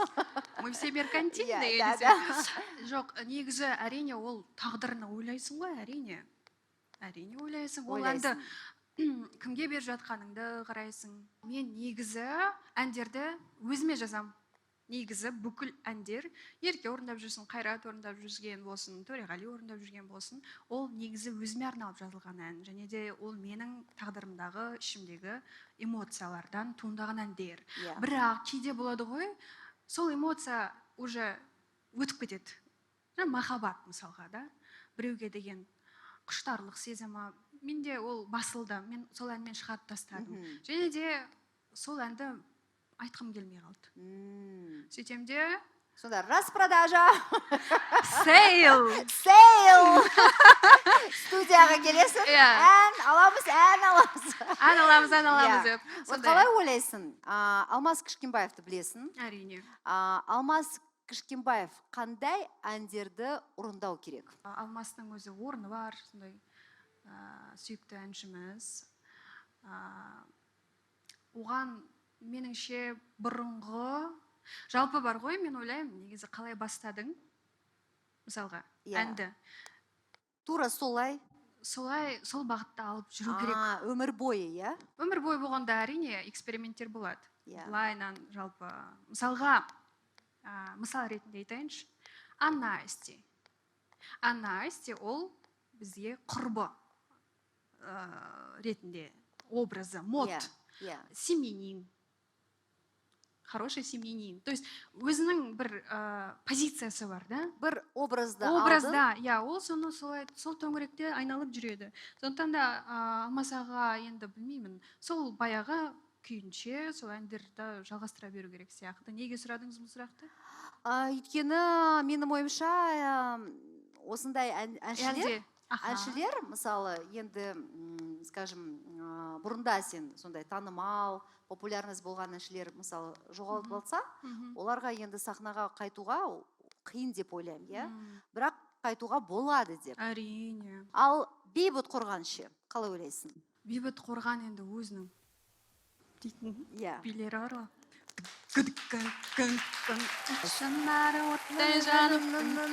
Мы все меркантильные. Иә, да. Десе. Жоқ, негізі, әрине, ол тағдырын ойлайсың ғой, әрине, әрине ойлайсың. Ол әнді Ойлайсың. кімге беріп жатқаныңды қарайсың. Мен негізі әндерді өзіме жазам. Негізі бүкіл әндер, Ерке орындап жүрсін, Қайрат орындап жүрген болсын, Төреғали орындап жүрген болсын, ол негізі өзіме арналып жазылған ән және де ол менің тағдырымдағы, ішімдегі эмоциялардан туындаған әндер. Бірақ кейде болады ғой, сол эмоция уже өтіп кетеді. Жаңа махаббат, мысалға, да, біреуге деген құштарлық сезімі менде ол басылды, мен сол әнмен шығарып тастадым. Және де сол әнді айтқым келмей қалды. Сөйтем де Сонда распродажа. Сейл. Сейл. Студияға келесің, Иә. ән аламыз, ән аламыз. Ән аламыз, ән аламыз Иә. деп. Вот. Сондай. Қалай ойлайсың, Алмас Кішкенбаевты білесің? Әрине. Алмас Кішкенбаев қандай әндерді орындау керек? Алмастың өзі орны бар сондай, сүйікті әншіміз. Оған меніңше бұрынғы, жалпы бар ғой, мен ойлаймын, негізі қалай бастадың, мысалға, әнді Тура солай. Солай, сол бағытта алып жүру керек. А, өмір бойы, иә? Өмір бойы болғанда, әрине, эксперименттер болады. Былайынан, жалпы, мысалға, мысал ретінде айтайыншы, Анна Асти. Анна Асти ол бізге құрбы ретінде образы мод, Иә, иә. семьянин, хороший семьянин, то есть өзінің бір позициясы бар да. Бір образды алдың. Образда, иә, ол соны солай, сол төңіректе айналып жүреді. Сондықтан да Алмас аға енді, білмеймін, сол баяғы күйінше сол әндерді жалғастыра беру керек сияқты. Неге сұрадыңыз бұл сұрақты? Өйткені менің ойымша, осындай әншілер Әлде? Әншілер, мысалы, енді, скажем, бұрында сен сондай танымал, популярность болған әншілер, мысалы, жоғалтып алса, оларға енді сахнаға қайтуға қиын деп ойлаймын, иә. Бірақ қайтуға болады деп. Әрине. Ал Бейбіт Қорған ше, қалай ойлайсың? Бейбіт Қорған енді өзінің дейтін билері бар ғой. Шынары оттай жанып,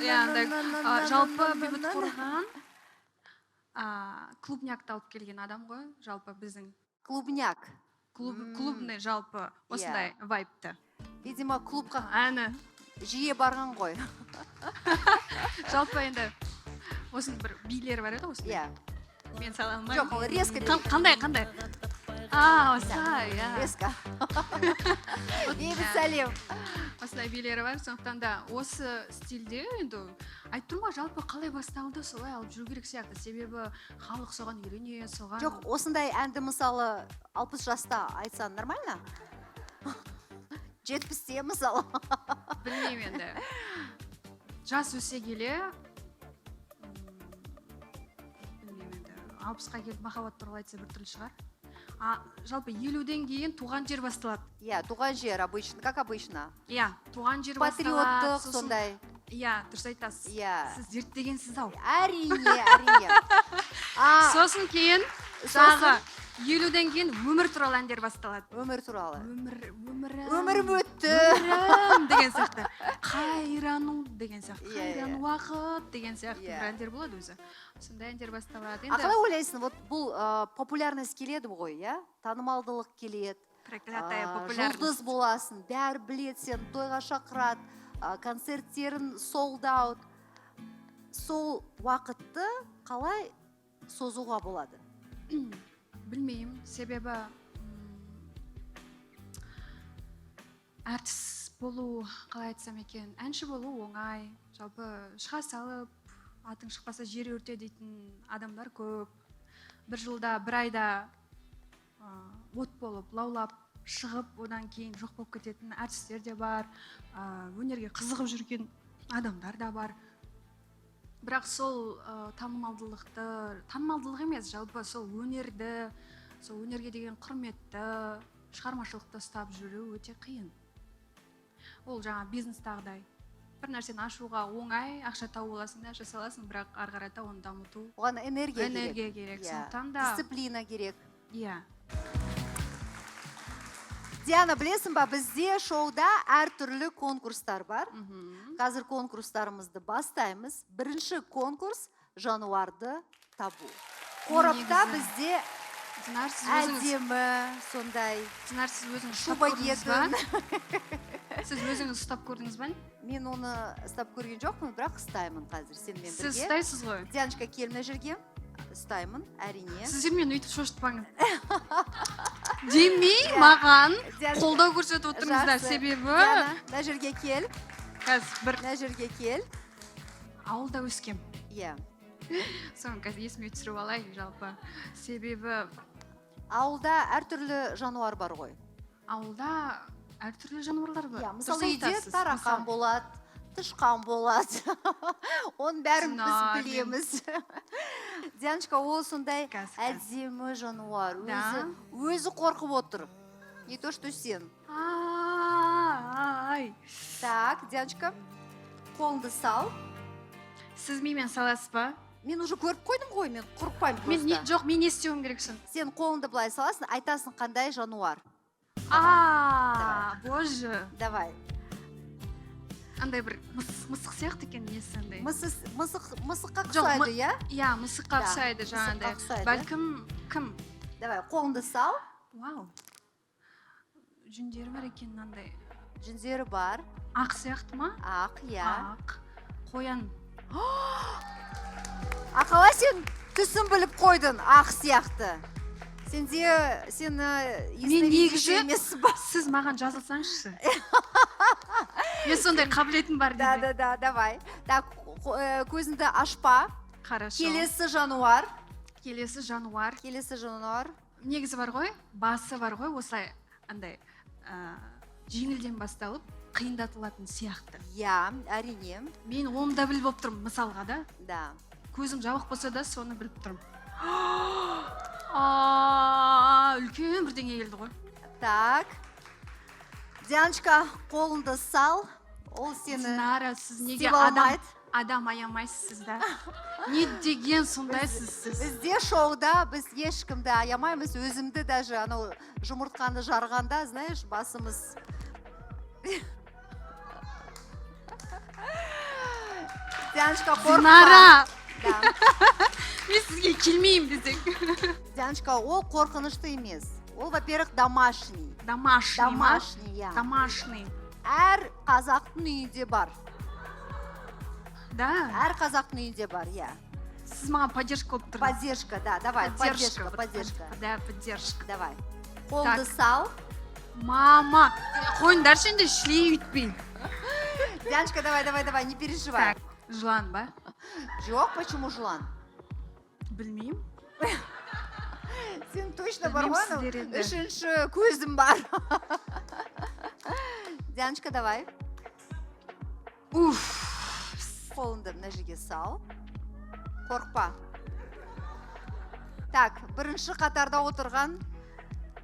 иә, андай. Жалпы Бейбіт Қорған клубнякты алып келген адам ғой, жалпы біздің Клубняк. клуб, клубный, жалпы осындай вайбты. Видимо, клубқа әні жиі барған ғой. Жалпы енді осының бір билері бар еді ғой осындай. Мен сала алмаймын. Жоқ, ол резко. Қандай, қандай? А, осылай, иә. Резко. Бейбіт, сәлем. Осындай билері бар, сондықтан да осы стильде енді айтып тұрмын ғой, жалпы қалай басталды, солай алып жүру керек сияқты, себебі халық соған үйренеді, соған. Жоқ, осындай әнді, мысалы, 60 жаста айтсаң, нормально? 70-те, мысалы. Білмеймін енді, жас өсе келе, білмеймін енді, 60-қа келіп махаббат туралы айтса, біртүрлі шығар. А жалпы 50-ден кейін туған жер басталады. Иә, туған жер обычно, как обычно. Иә, туған жер басталады. Патриоттық сондай. Иә, дұрыс айтасыз. Сіз зерттегенсіз ау. Әрине, әрине. Сосын кейін Сосын? тағы 50-ден кейін өмір туралы әндер басталады. Өмір туралы. Өмір, өмірім. Өмірім өтті. Өмірім деген сияқты, қайрану деген сияқты, Иә, иә. қайран уақыт деген сияқты бір әндер болады өзі, сондай әндер басталады А енді. қалай ойлайсың, вот бұл популярность келеді ғой, иә? Танымалдылық келеді. Проклятая популярность. Жұлдыз боласың, бәрі біледі сені, тойға шақырады, концерттерін sold out. Сол уақытты қалай созуға болады? Білмеймін, себебі әртіс болу, қалай айтсам екен, әнші болу оңай, жалпы шыға салып, атың шықпаса жер өрте дейтін адамдар көп. Бір жылда, бір айда от болып лаулап шығып, одан кейін жоқ болып кететін әртістер де бар, өнерге қызығып жүрген адамдар да бар. Бірақ сол танымалдылықты, танымалдылық емес, жалпы сол өнерді, сол өнерге деген құрметті, шығармашылықты ұстап жүру өте қиын. Ол жаңа бизнестағыдай, бір нәрсені ашуға оңай, ақша тауып аласың да, аша саласың, бірақ ары қарата оны дамыту Оған энергия керек. Энергия керек. Сондықтан да Дисциплина керек. Иә. Диана, білесің ба, бізде шоуда әртүрлі конкурстар бар. Қазір конкурстарымызды бастаймыз. Бірінші конкурс — жануарды табу. Қорапта Негізі- бізде Динар, сіз өзіңіз әдемі сондай Динар, сіз өзіңіз ұстап шуба көрдіңіз ба? киетін. Сіз өзіңіз ұстап көрдіңіз ба? Мен оны ұстап көрген жоқпын, бірақ ұстаймын қазір сенімен Сіз бірге. ұстайсыз ғой. Дианочка, кел мына жерге. Ұстаймын, әрине. Сіздер мені өйтіп шошытпаңыз демей, маған Дианочка, қолдау көрсетіп отырыңыздар, жақсы. себебі Диана, мына жерге кел. Қазір бір Мына жерге кел. Ауылда өскем. Соны қазір есіме түсіріп алайын, жалпы, себебі Ауылда әртүрлі жануар бар ғой. Ауылда әртүрлі жануарлар бар. Иә, мысалы, Дұрыс үйде айтасыз. тарақан Мысалы, болады, тышқан болады. Оның бәрін біз Динар, білеміз. Дианочка, ол сондай Қазір, қазір. әдемі жануар. Да. Өзі өзі қорқып отыр. Не то что сен. Ай. Так, Дианочка, қолыңды сал. Сіз менімен саласыз ба? Мен уже көріп қойдым ғой, мен қорықпаймын Мен не, просто. жоқ, мен не істеуім керек соны? Сен қолыңды былай саласың, айтасың, қандай жануар. А, боже. Давай. Андай бір мысық сияқты екен несі андай. Мысыққа Жоқ, ұқсайды, иә? Иә, мысыққа Да, ұқсайды мысыққа жаңағындай. ұқсайды. Бәлкім, кім? Давай, қолыңды сал. Вау. Жүндері бар екен мынандай. Жүндері бар. Ақ сияқты ма? Ақ, иә. Ақ. Қоян. А қалай сен түсін біліп қойдың, ақ сияқты? Сенде сен Мен ясновидящий негізі емессің ба? Сіз маған жазылсаңызшы. Мен сондай қабілетім бар Да, дейді. да, да, давай. Так, көзіңді ашпа. Хорошо. Келесі жануар. Келесі жануар. Келесі жануар. Негізі бар ғой, басы бар ғой, осылай андай жеңілден басталып қиындатылатын сияқты. Иә, әрине. Мен оны да біліп болып тұрмын, мысалға да. Да. Көзім жабық болса да, соны біліп тұрмын. А, үлкен бірдеңе келді ғой. Так, Дианочка, қолыңды сал, ол сені Динара, сіз неге істеп адам алмайды. Адам аямайсыз да? Не деген сондайсыз сіз? Бізде шоуда біз ешкімді аямаймыз. Өзімді даже анау жұмыртқаны жарғанда, знаешь, басымыз. Дианочка, қорықпа. Динара! Да. Мен сізге келмеймін десең. Дианочка, ол қорқынышты емес. Ол, во первых, домашний. Домашний ма? Домашний, иә. Домашний. Әр қазақтың үйінде бар. Да. Әр қазақтың үйінде бар, иә. Сіз маған поддержка болып тұрдыңыз. Поддержка, да, давай, поддержка, Вот. Поддержка. Да, поддержка. Давай. Қолды Так. сал. Мама, қойыңдаршы енді, шіли үйтпей. Дианочка, давай, давай, давай, не переживай. Так, жылан ба? Жоқ, почему жылан? Білмеймін. Сен точно бар Білмеймін, ғой, анау сіздер енді. үшінші көзім бар. Дианочка, давай. Уф. Қолыңды мына жерге сал. Қорықпа. Так, бірінші қатарда отырған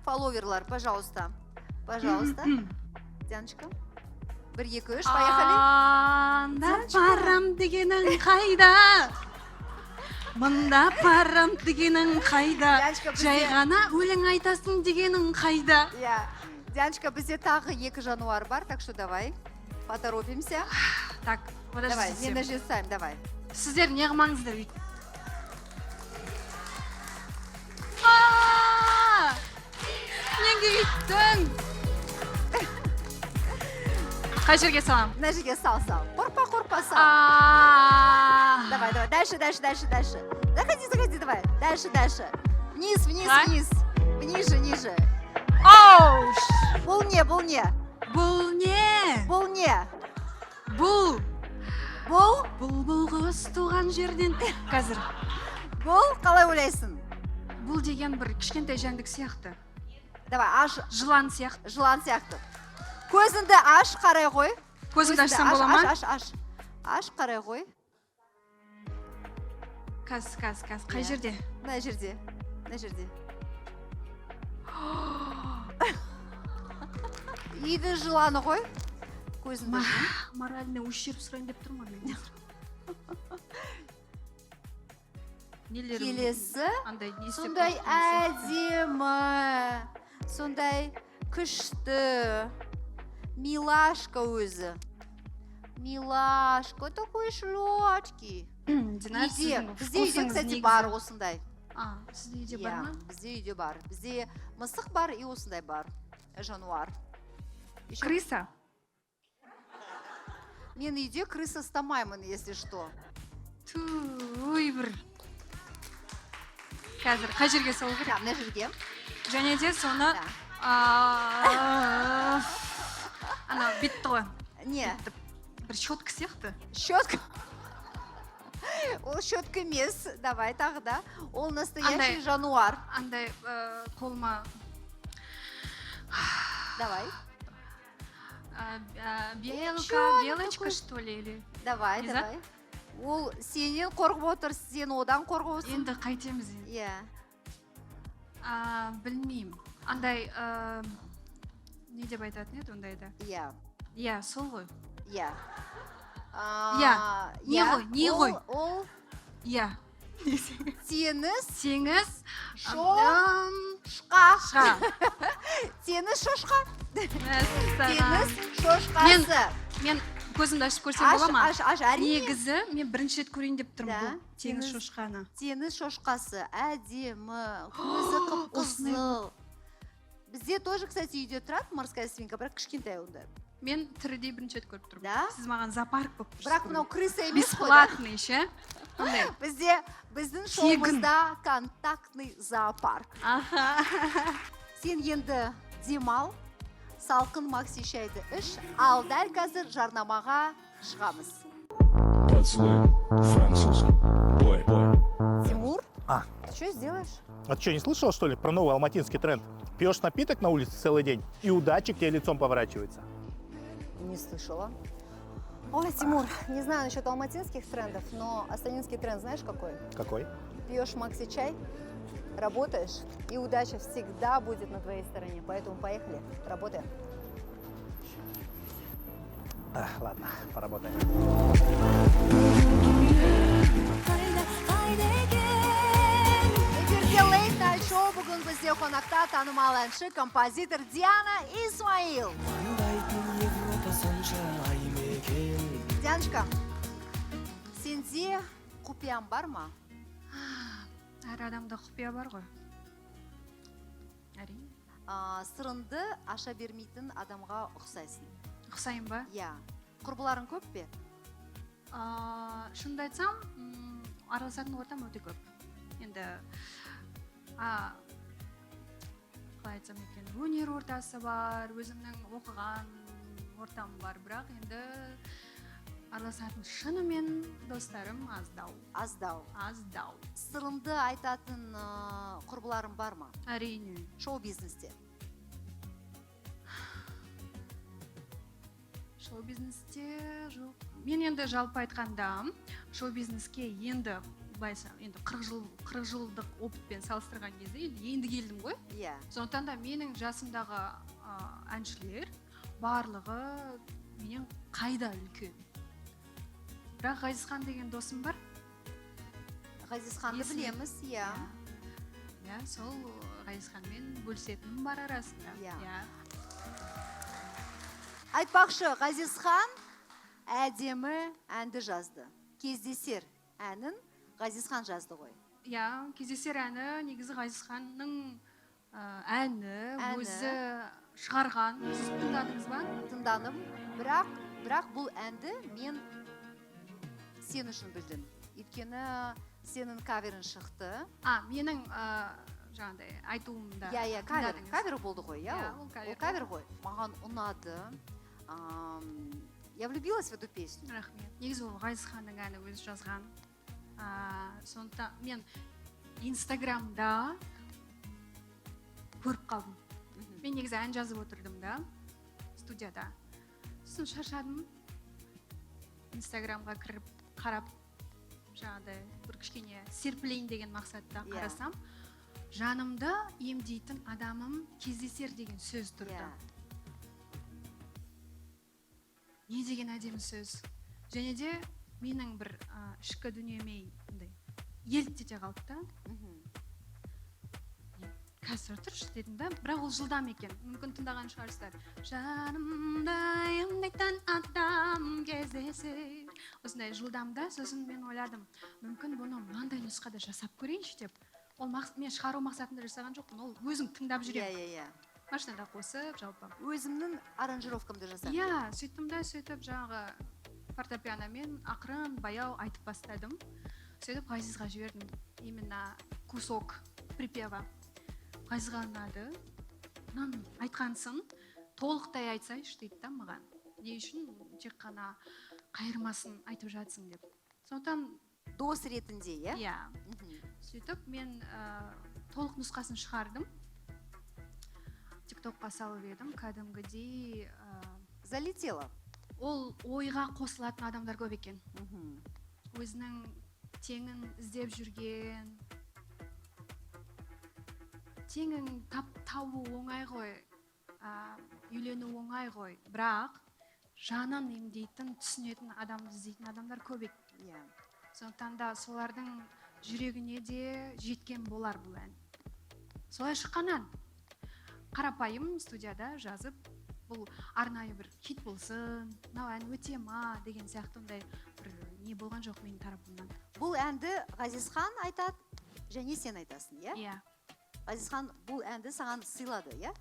фолловерлар, пожалуйста. Пожалуйста. Дианочка. Бір, екі, үш, поехали. Анда Дианочка. барам дегенің қайда? Мында барам дегенің қайда? Дианочка, бізде- Жай ғана өлең айтасың дегенің қайда? Иә. Дианочка, бізде тағы екі жануар бар, так что давай поторопимся. Так, Давай, подождите. мен мына жерде ұстаймын, давай. Сіздер не қылмаңыздар өйтіп. А! Неге үйттің? Қай жерге саламын? Мына жерге сал, сал. Қорықпа, қорықпа, сал. А! Давай, давай, дальше, дальше, дальше, дальше. Заходи, заходи, давай. Дальше, дальше. Вниз, вниз, А? вниз. Ниже, ниже. Оу! Бұл не, бұл не? Бұл не? Бұл не? Бұл. Бұл, Бұлбұл құс туған жерден. Қазір. бұл қалай ойлайсың? Бұл деген бір кішкентай жәндік сияқты. Давай, аш, Жылан сияқты. Жылан сияқты. Көзіңді аш, қарай ғой. Көзіңді ашсам аш, бола ма? Аш, аш, аш. Аш, қарай ғой. Қазір, қазір, қазір. Қай Иә. жерде? Мына жерде. Мына жерде. Үйдің жыланы ғой. Көзіңді жұм. Моральный ущерб сұрайын деп тұрмын ғой мен. Нелерім Келесі андай не істеп сондай қойған сияқты. Әдемі, сондай күшті милашка өзі. Милашка, такой сладкий. Динара, Үйде, сіздің бізде үйде, вкусыңыз кстати, негізі- бар осындай. А, сізде үйде бар Иә, ма? бізде үйде бар. Бізде мысық бар и осындай бар. Жануар. Еще Крыса. Мен үйде крыса ұстамаймын, если что. Туй, бір. Қазір қай жерге салу керек? Да, мына жерге. Және де соны Да. А, анау битті ғой. Не, Бір щетка сияқты. Щетка. Ол щетка емес. Давай тағы да. Ол настоящий Андай. жануар. Андай қолыма Давай. Белка, Чё белочка, такой? что ли, или Давай, Не за? давай. Ол сенен қорқып отыр, сен одан қорқып отырсың. Енді қайтеміз енді? Иә. А, білмеймін. Андай не деп айтатын еді ондайда? Иә. Иә, сол ғой. Иә. Иә. Не Иә. ғой, не Ол- ғой? Ол Иә. Теңіз Теңіз шошқа. Шқа. Теңіз шошқа. Мәссаған. Теңіз шошқасы. Мен көзімді ашып көрсем Аш, бола ма? аш, аш, әрине. Негізі мен бірінші рет көрейін деп тұрмын Да, бұл теңіз теңіз- шошқаны. Теңіз шошқасы әдемі, көзі қып-қызыл. Бізде тоже, кстати, үйде тұрады морская свинка, бірақ кішкентай онда. Мен тірідей бірінші рет көріп тұрмын. Да? Сіз маған зоопарк болып тұрсыз. Бірақ мынау крыса емес қой, да? Бесплатный ше. Андай. Бізде, біздің Тегін. шоуымызда контактный зоопарк. Аха. Сен енді демал, салқын макси шайды іш, ал дәл қазір жарнамаға шығамыз. Поцелуй французский. Бой, бой. Тимур, А. ты что сделаешь? А ты что, не слышал, что ли, про новый алматинский тренд? Пьешь напиток на улице целый день, и удача к тебе лицом поворачивается. Не слышала. Ой, Тимур, не знаю насчет алматинских трендов, но астанинский тренд знаешь какой? Какой? Пьешь макси-чай, работаешь, и удача всегда будет на твоей стороне. Поэтому поехали, работаем. А, ладно, поработаем. Қайда, қайда екен? Эфирде Late Night Show. Бүгін бізде қонақта танымал әнші, композитор Диана Исмаил. Таңдайтын Европа сонша ай мекен. Дианочка, сенде құпияң бар ма? Әр адамда құпия бар ғой, әрине. Сырыңды аша бермейтін адамға ұқсайсың. Ұқсаймын ба? Иә. Құрбыларың көп пе? Шынымды айтсам, араласатын ортам өте көп енді. Қалай айтсам екен, өнер ортасы бар, өзімнің оқыған ортам бар, бірақ енді араласатын шынымен достарым аздау. Аздау. Аздау. Сырыңды айтатын құрбыларың бар ма? Әрине. Шоу бизнесте. Шоу бизнесте жоқ. Мен енді жалпы айтқанда, шоу бизнеске енді былай айтсам, енді 40 жыл, 40 жылдық опытпен салыстырған кезде енді келдім ғой. Сондықтан да менің жасымдағы әншілер барлығы менен қайда үлкен. Бірақ Ғазизхан деген досым бар. Ғазизханды білеміз, иә. Иә, сол Ғазизханмен бөлісетінім бар арасында. Иә. Айтпақшы, Ғазизхан әдемі әнді жазды. «Кездесер» әнін Ғазизхан жазды ғой. Иә, «Кездесер» әні негізі Ғазизханның әні, Әні. өзі шығарған. Сіз тыңдадыңыз ба? Тыңдадым, бірақ бұл әнді мен сен үшін білдім. Өйткені сенің каверің шықты. А, менің жаңағыдай айтуымда Иә, кавер, тыңдадыңыз. Кавер болды ғой, иә? Иә, ол? ол кавер. Ол кавер ғой. Маған ұнады. Я влюбилась в эту песню. Рахмет. Негізі ол Ғазизханның әні, өзі жазған. Сондықтан мен Инстаграмда көріп қалдым. Мен негізі ән жазып отырдым да студияда, сосын шаршадым, Инстаграмға кіріп қарап, жаңағыдай бір кішкене серпілейін деген мақсатта қарасам, «Жанымды емдейтін адамым кездесер» деген сөз тұрды. Не деген әдемі сөз! Және де менің бір ішкі дүниеме андай еліктете қалды да. «Қазір, тұршы», – дедім да. Бірақ ол жылдам екен, мүмкін, тыңдаған шығарсыздар. «Жанымды емдейтін адам кездесер» осындай жылдам да. Сосын мен ойладым, мүмкін, бұны мынандай нұсқада жасап көрейінші деп. Ол мен шығару мақсатында жасаған жоқпын, ол өзің тыңдап жүремін Иә, иә, иә. машинада қосып жалпы. Өзімнің аранжировкамды жасадым. Иә, сөйттім да, сөйтіп жаңағы фортепианомен ақырын, баяу айтып бастадым. Сөйтіп Ғазизға жібердім, именно кусок припева. Ғазизға ұнады. «Мынаны айтқансың, толықтай айтсайшы», – дейді да маған. «Не үшін тек қана қайырмасын айтып жатсың?» – деп. Сондықтан Дос ретінде, иә? Иә. Сөйтіп мен толық нұсқасын шығардым, ТикТокқа салып едім, кәдімгідей Залетела. Ол ойға қосылатын адамдар көп екен. Өзінің теңін іздеп жүрген, теңін табу оңай ғой, үйлену оңай ғой, бірақ жанын емдейтін, түсінетін адамды іздейтін адамдар көп екен. Сондықтан да солардың жүрегіне де жеткен болар бұл ән. Солай шыққан ән, қарапайым студияда жазып. Бұл арнайы бір хит болсын, мынау ән өте ма деген сияқты ондай бір не болған жоқ менің тарапымнан. Бұл әнді Ғазизхан айтады және сен айтасың, иә? Иә. Ғазизхан бұл әнді саған сыйлады, иә?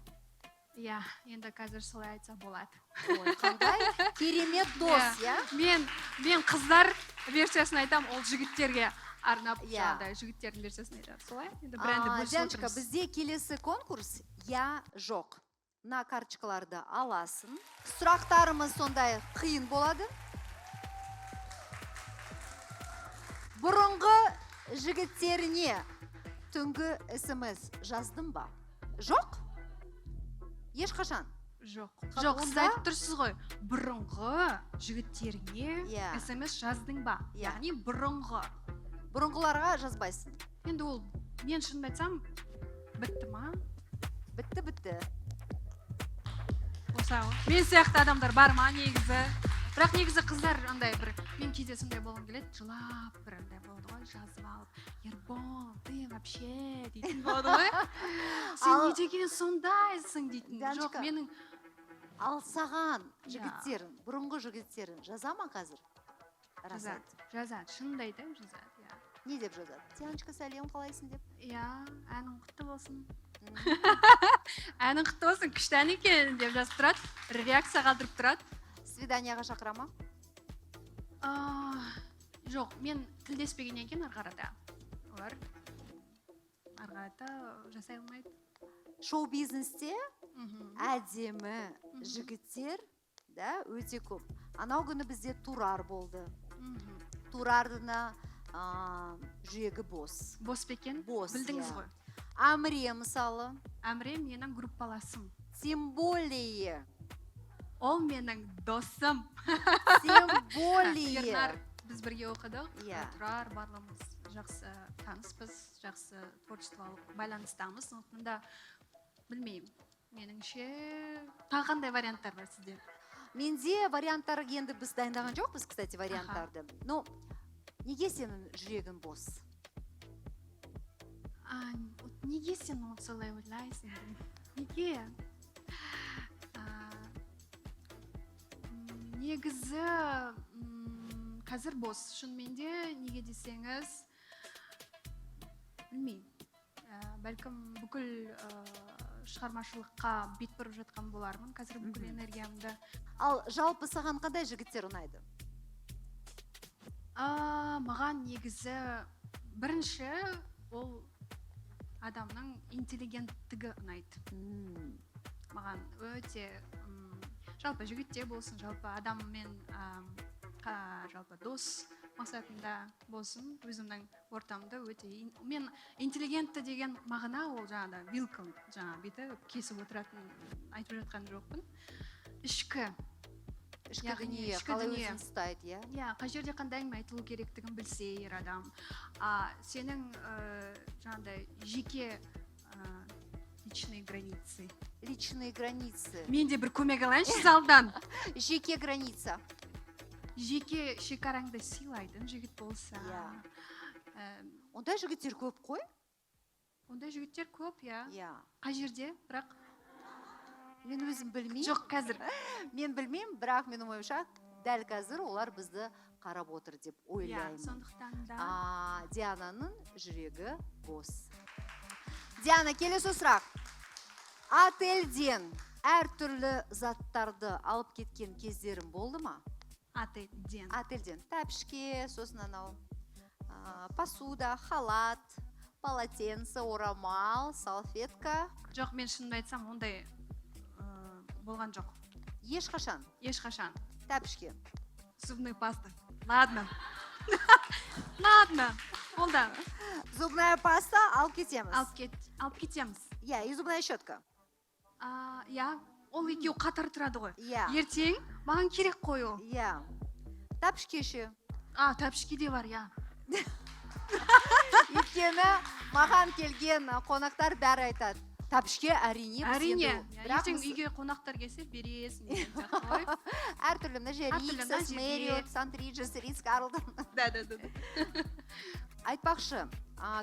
Иә, енді қазір солай айтса болады. Ой, қандай керемет дос, иә? Мен қыздар версиясын айтамын, ол жігіттерге арнап жаңағыдай жігіттердің версиясын айтады. Солай енді, бір әнді бөлісіп Дианочка, отырмыз. бізде келесі конкурс «Я жоқ». Мына карточкаларды аласың. Сұрақтарымыз сондай қиын болады. Бұрынғы жігіттеріне түнгі СМС жаздым ба? Жоқ? Ешқашан? Жоқ, жоқ, сіз Онда- айтып тұрсыз ғой, бұрынғы жігіттеріңе Иә. СМС жаздың ба? Иә. Яғни бұрынғы. Бұрынғыларға жазбайсың. Енді ол, мен шынымды айтсам, бітті ма? Бітті, бітті. Осы мен сияқты адамдар бар ма негізі? Бірақ негізі қыздар андай бір, мен кейде сондай болғым келеді, жылап бір андай болады ғой, жазып алып, «Ербол, ты вообще» дейтін болады ғой, «Сен не деген сондайсың» дейтін. Жоқ, Дианочка, менің ал саған Иә. жігіттерің, бұрынғы жігіттерің жаза ма қазір? Рас Жазады. айт. Жазады, шынымды айтайын, жазады, иә. Не деп жазады? «Дианочка, сәлем, қалайсың?» деп. Иә, «Әнің құтты болсын, әнің құтты болсын, күшті ән екен» деп жазып тұрады, реакция қалдырып тұрады. Свиданияға шақыра ма? А, жоқ, мен тілдеспегеннен кейін ары қарата олар ары қарата жасай алмайды. Шоу бизнесте әдемі жігіттер да өте көп. Анау күні бізде Турар болды. Турардың жүрегі бос. Бос па екен? Бос. Білдіңіз Иә. ғой. Әміре мысалы. Әміре менің группаласым. Тем более. Ол менің досым. Тем более. Ернар, біз бірге оқыдық. Иә. Тұрар, барлығымыз жақсы таныспыз, жақсы творчестволық байланыстамыз, сондықтан да білмеймін, меніңше, тағы қандай варианттар бар сізде? Менде варианттар, енді біз дайындаған жоқпыз, кстати, варианттарды. Но неге сенің жүрегің бос? А, вот неге сен оны солай ойлайсың, неге? А, негізі қазір бос шынымен де. Неге десеңіз, білмеймін. Бәлкім бүкіл шығармашылыққа бет бұрып жатқан болармын қазір, бүкіл энергиямды. Ал жалпы саған қандай жігіттер ұнайды? А, маған негізі бірінші ол адамның интеллигенттігі ұнайды. Маған өте жалпы жігітте болсын, жалпы адаммен жалпы дос мақсатында болсын, өзімнің ортамда өте мен интеллигентті деген мағына ол жаңағыдай вилка, жаңағы бүйтіп кесіп отыратын айтып жатқан жоқпын, ішкі Ішкі яғни дүние, ішкі қалай дүние. өзін ұстайды, иә? Иә, қай жерде қандай әңгіме айтылу керектігін білсе ер адам, а сенің жаңағыдай жеке личные границы. Личные границы. Мен де бір көмек алайыншы залдан. Жеке граница. Жеке шекараңды сыйлайтын жігіт болса. Иә. Ондай жігіттер көп қой. Ондай жігіттер көп, иә. Иә. Қай жерде бірақ? Мен өзім білмеймін. Жоқ, қазір. Мен білмеймін, бірақ менің ойымша, дәл қазір олар бізді қарап отыр деп ойлаймын. Сондықтан да А, Диананың жүрегі бос. Диана, келесі сұрақ. Отельден әртүрлі заттарды алып кеткен кездерің болды ма? Отельден? Отельден тәпішке, сосын анау посуда, халат, полотенце, орамал, салфетка. Жоқ, мен шынымды айтсам, ондай болған жоқ. Ешқашан? Ешқашан. Тәпішке? Зубной паста, ладно, ладно, ол да. Зубная паста алып кетеміз. Алып кетеміз. Иә, и зубная щетка. А, иә, ол екеуі қатар тұрады ғой. Иә. Ертең маған керек қой ол. Иә, тәпішке ше? А, тәпішке де бар, иә. Өйткені маған келген қонақтар бәрі айтады: тәпішке, әрине, біз Әрине. енді бірақ Ертең үйге қонақтар келсе, бересің деген сияқты ғой. Әртүрлі мына жерде Әртүрлі мына Риксос, жерде. Мэриот, Сант-Риджес, Ритц Карлтон. Да, да, да. Айтпақшы,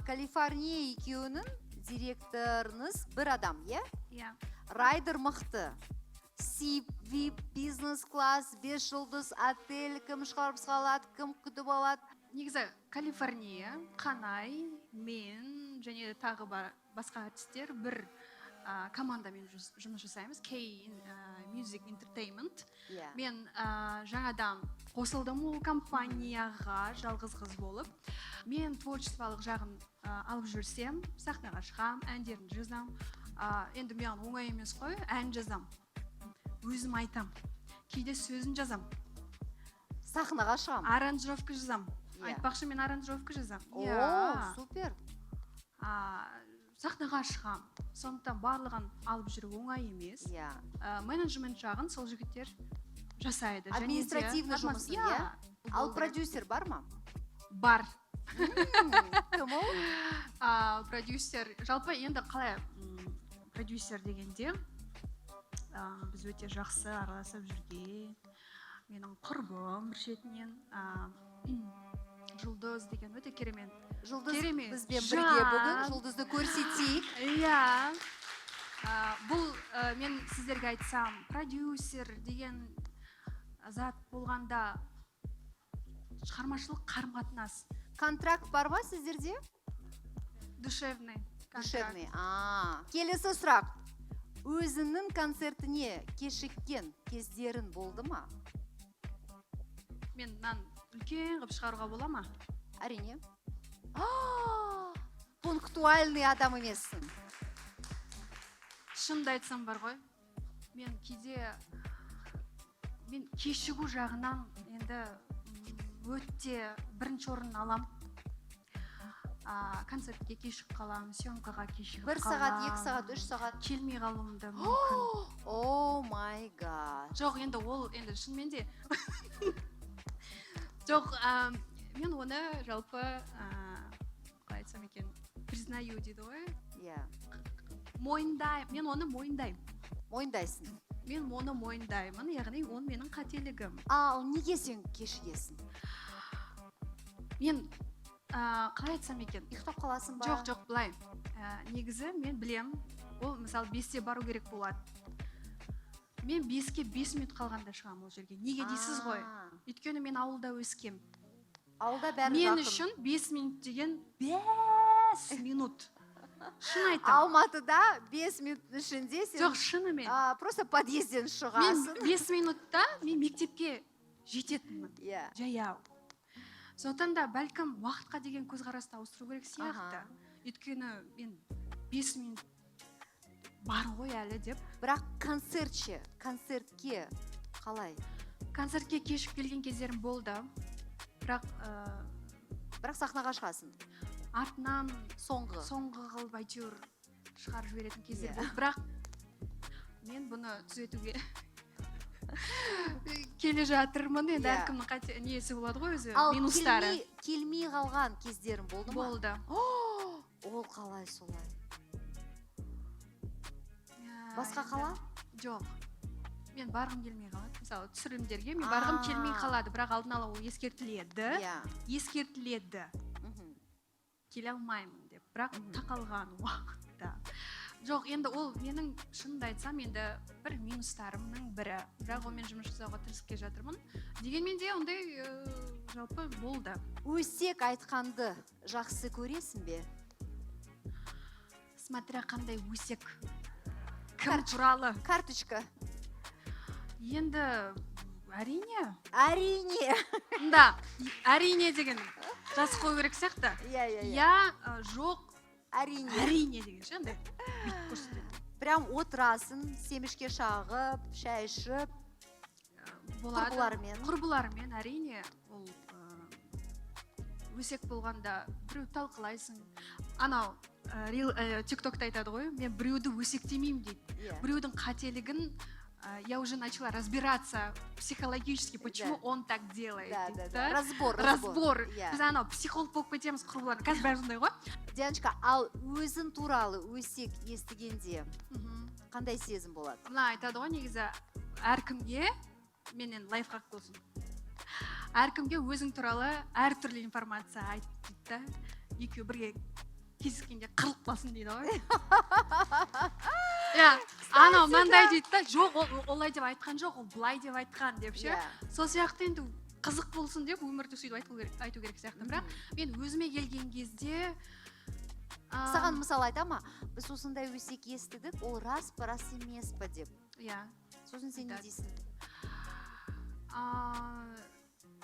Калифорния екеуінің директорыңыз бір адам, иә? Иә. Райдер мықты. СИП, ВИП, бизнес класс, бес жұлдыз отель, кім шығарып салады, кім күтіп алады? Негізі Калифорния, Қанай, мен және тағы бар басқа әртістер бір командамен жұмыс жасаймыз, K Music Entertainment. Мен жаңадан қосылдым ол компанияға жалғыз қыз болып. Мен творчестволық жағын алып жүрсем, сахнаға шығам, әндерімді жазам. Енді маған оңай емес қой, ән жазам, өзім айтам, кейде сөзін жазам. Сахнаға шығам. Аранжировка жазам. Иә. Айтпақшы, мен аранжировка жазам. О, Иә. супер. А, Сахнаға шығамын, сондықтан барлығын алып жүру оңай емес. Менеджмент жағын сол жігіттер жасайды. Және де Административный жұмысын, иә? Ал Болу керек. продюсер бар ма? Бар. Кім ол? Продюсер жалпы енді қалай, продюсер дегенде, біз өте жақсы араласып жүрген менің құрбым бір шетінен, Жұлдыз деген өте керемет Жұлдыз керемет бізбен бірге бүгін. жан. Жұлдызды көрсетейік. Иә. Бұл мен сіздерге айтсам, продюсер деген зат болғанда, шығармашылық қарым қатынас. Контракт бар ма сіздерде? Душевный контракт. Душевный. А, келесі сұрақ: өзіңнің концертіне кешіккен кездерің болды ма? Мен мынаны үлкен қылып шығаруға бола ма? Әрине. А, пунктуальный адам емессің. Шынымды айтсам бар ғой, мен кейде, мен кешігу жағынан енді өте бірінші орын алам. Концертке кешігіп қаламын, съемкаға кешігіп 1 сағат, қаламын. 2 сағат, 3 сағат? Келмей қалуым да мүмкін. Oh my God. Жоқ, енді ол енді шынымен де жоқ. Мен оны жалпы, қалай айтсам екен, признаю дейді ғой. Мойындаймын, мен оны мойындаймын. Мойындайсың. Мен оны мойындаймын, яғни ол менің қателігім. Ал неге сен кешігесің? Мен қалай айтсам екен? Ұйықтап қаласың ба? Жоқ, былай, негізі мен білем, ол мысалы 5-те бару керек болады, мен 4:55 қалғанда шығамын ол жерге. Неге дейсіз ғой? Өйткені мен ауылда өскем. Ауылда бәрі Мен жақын. үшін 5 минут деген 5 минут, шын айтамын. Алматыда 5 минуттың ішінде сен Жоқ, шынымен. Просто подъезден Мен шығасың. 5 минутта мен мектепке жететінмін жаяу. Сондықтан да бәлкім уақытқа деген көзқарасты ауыстыру керек сияқты. Өйткені мен 5 минут бар ғой әлі деп. Бірақ концерт ше, концертке қалай? Концертке кешігіп келген кездерім болды, бірақ Бірақ сахнаға шығасың. Артынан Соңғы. Соңғы қылып әйтеуір шығарып жіберетін кездер болды. Бірақ мен бұны түзетуге келе жатырмын енді. Әркімнің қате несі болады ғой өзі, Ал минустары. келмей қалған кездерің болды ма? Болды. Ол қалай солай? Басқа Енді қала? Жоқ, мен барғым келмей қалады. Мысалы, түсірілімдерге мен барғым келмей қалады, бірақ алдын ала ол ескертіледі. Ескертіледі, келе алмаймын деп, бірақ тақалған уақытта жоқ. Енді ол менің, шынымды айтсам, енді бір минустарымның бірі, бірақ онымен жұмыс жасауға тырысып келе жатырмын. Дегенмен де ондай жалпы болды. Өсек айтқанды жақсы көресің бе? Смотря қандай өсек, кім туралы. Карточка. Енді әрине. Әрине. Да, әрине деген жазып қою керек сияқты. Иә, иә, иә. Иә, жоқ. Әрине. Әрине деген ше, андай бүйтіп көрсетеді. Прям отырасың, семішке шағып, шай ішіп, Болады. құрбылармен. Құрбылармен, әрине. Ол өсек болғанда біреу талқылайсың. Анау рил, тиктокта айтады ғой, мен біреуді өсектемеймін дейді. Біреудің қателігін я уже начала разбираться психологически, почему он так делает дейді да. Разбор, разбор. Разбор. Біз анау психолог болып кетеміз құрбылар, қазір бәрі сондай ғой. Дианочка, ал өзің туралы өсек естігенде қандай сезім болады? Мына айтады ғой негізі, әркімге, менен лайфхак болсын, әркімге өзің туралы әртүрлі информация айт дейді да, екеуі бірге кездескенде қырылып қалсын дейді ғой. Иә, анау мынандай дейді да, жоқ, ол олай деп айтқан жоқ, ол былай деп айтқан деп ше. Сол сияқты енді қызық болсын деп өмірді сөйтіп айту керек сияқты. Бірақ мен өзіме келген кезде Саған мысалы айта ма, біз осындай өсек естідік, ол рас па, рас емес па деп? Иә. Сосын сен не Айтады. дейсің?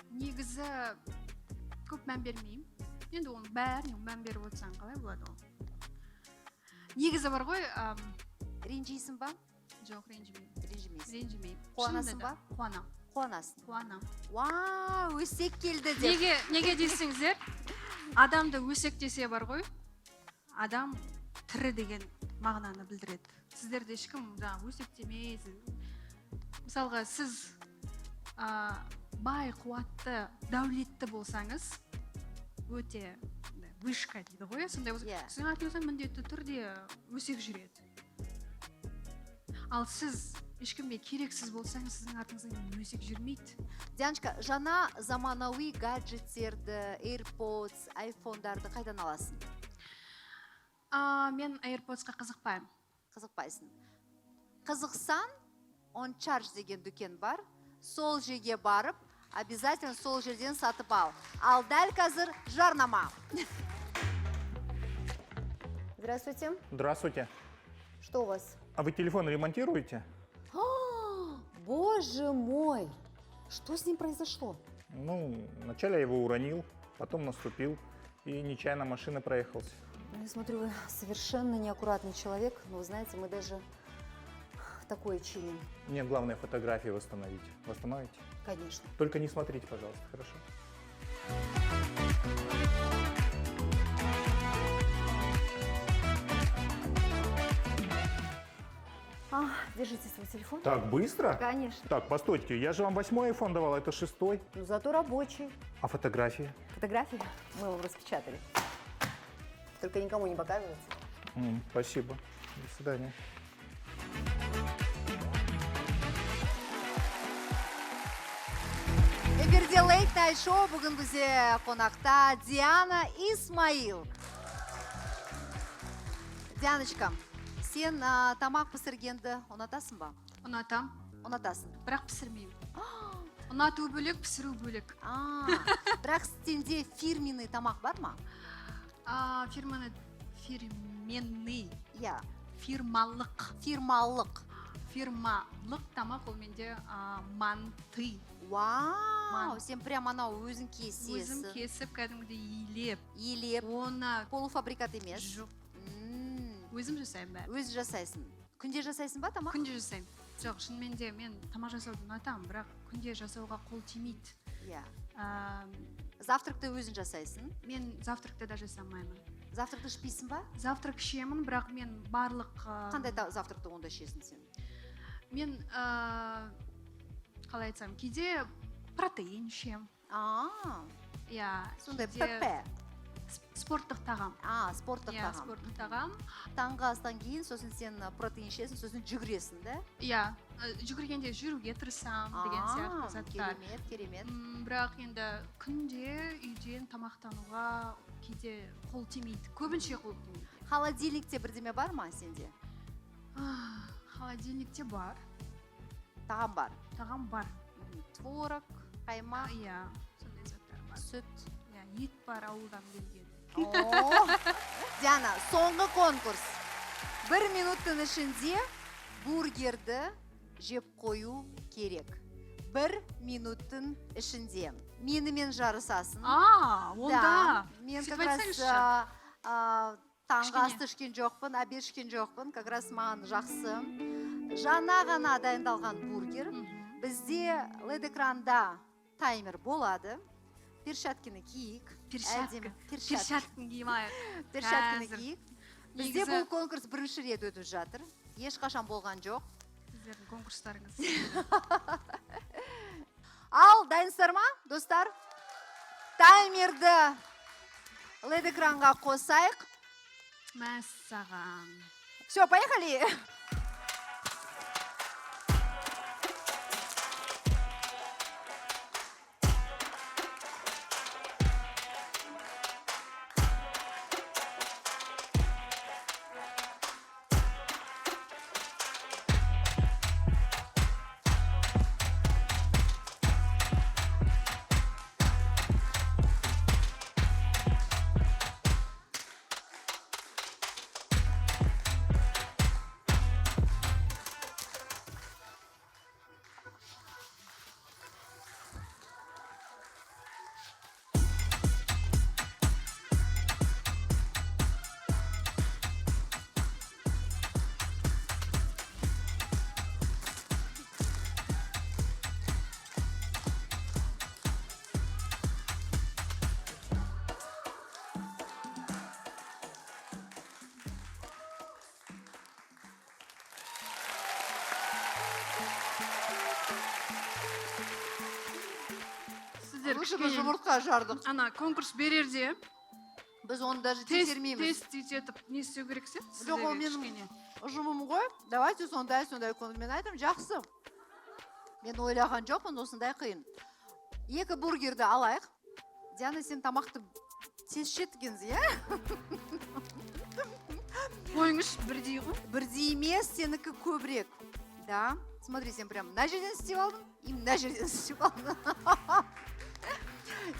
Негізі көп мән бермеймін енді оның бәріне. Мән беріп отырсаң, қалай болады ол негізі бар ғой? Ренжисің ба? Жоқ, ренжімеймін. Ренжімейсің. Ренжімеймін. Қуанасың Шынында да, ба? Қуанамын. Қуанасың. Қуанамын. Уау, өсек келді деп. Неге десеңіздер, адамды өсектесе бар ғой, адам Тірі деген мағынаны білдіреді. Сіздерді ешкім жаңағы өсектемейді. Мысалға, сіз бай, қуатты, дәулетті болсаңыз, өте андай вышка дейді ғой, иә, сондай болса, сіздің артыңыздан міндетті түрде өсек жүреді. Ал сіз ешкімге керексіз болсаңыз, сіздің артыңыздан өсек жүрмейді. Дианочка, жаңа заманауи гаджеттерді, AirPods, айфондарды қайдан аласың? Мен AirPodsқа қызықпаймын. Қызықпайсың. Қызықсаң, On Charge деген дүкен бар. Сол жерге барып, обязательно сол жерден сатып ал. Ал дәл қазір жарнама. Здравствуйте. Здравствуйте. Что у вас? А вы телефон ремонтируете? Боже мой! Что с ним произошло? Ну, вначале я его уронил, потом наступил и нечаянно машина проехался. Ну, я смотрю, вы совершенно неаккуратный человек, но вы знаете, мы даже такое чиним. Мне главное фотографии восстановить. Восстановите? Конечно. Только не смотрите, пожалуйста, хорошо? Держите свой телефон. Так быстро? Конечно. Так, постойте, я же вам 8-й айфон давал, это 6-й. Ну, зато рабочий. А фотографии? Фотографии мы вам распечатали. Только никому не показывайте. Спасибо. До свидания. Эфирде Late Night Show. Бүгін бізде қонақта Диана Исмаил. Дианочка, сен тамақ пісіргенді ұнатасың ба? Ұнатам. Ұнатасың. Бірақ пісірмеймін. Ұнату бөлек, пісіру бөлек. Бірақ сенде фирменный тамақ бар ма? Фирменный. Иә. Фирмалық. Фирмалық. Фирмалық тамақ ол менде манты. Вау, Манты. сен прям анау өзің кесесің. Өзім кесіп, кәдімгідей илеп. Илеп. Оны Полуфабрикат емес. Жоқ. Өзім жасаймын бәрін. Өзі жасайсың. Күнде жасайсың ба тамақ? Күнде жасаймын. Жоқ, шынымен де мен тамақ жасауды ұнатамын, бірақ күнде жасауға қол тимейді. Иә. Завтракты өзің жасайсың? Мен завтракты да жасамаймын. Завтракты ішпейсің ба? Завтрак ішемін, бірақ мен барлық, Қандай завтракты онда ішесің сен? Мен, қалай айтсам, кейде протеин ішемін. Иә, Сондай кейде ПП. Спорттық тағам. Спорттық Иә, тағам. спорттық тағам. Таңғы астан кейін сосын сен протеин ішесің, сосын жүгіресің, да? Иә, жүгіргенде жүруге тырысамын деген сияқты заттар. Керемет, керемет. Бірақ енді күнде үйден тамақтануға кейде қол тимейді, көбінше қол тимейді. Холодильникте бірдеме бар ма сенде? Холодильникте бар. Тағам бар. Тағам бар. Творог, қаймақ. Иә, сондай заттар бар. Сүт. Иә, ет бар ауылдан келген. О! Диана, соңғы конкурс. 1 минуттың ішінде бургерді жеп қою керек. 1 минуттың ішінде. Менімен жарысасың. Онда. Да, мен Сөйтіп как раз, айтсаңызшы. таңғы Кішкене. асты ішкен жоқпын, обед ішкен жоқпын. Как раз маған жақсы. Жаңа ғана дайындалған бургер. Бізде лед экранда таймер болады. Перчатканы киік. Перчатка. Әдемі. Перчатка. Перчатканы киіп алайық. Перчатканы Қазір. киік. Бізде Негізі бұл конкурс бірінші рет өтіп жатыр. Ешқашан болған жоқ. Сіздердің конкурстарыңыз. Ал, дайынсыздар ма, достар? Таймерді лед экранға қосайық. Мәссаған. Все, поехали. Лучше бы жұмыртқа жардық. Ана конкурс берерде Біз оны даже тест тексермейміз. Тест етіп не істеу керек сияқты Жоқ, ол сіздерге менің кішкене. ұжымым ғой. Давайте сондай сондай. Мен айтамын, жақсы. Мен ойлаған жоқпын осындай қиын. Екі бургерді алайық. Диана, сен тамақты тез ішеді екенсің, иә? Қойыңызшы, бірдей ғой. Бірдей емес, сенікі көбірек. Да, смотри, сен прям мына жерден істеп алдың и мына жерден істеп алдың.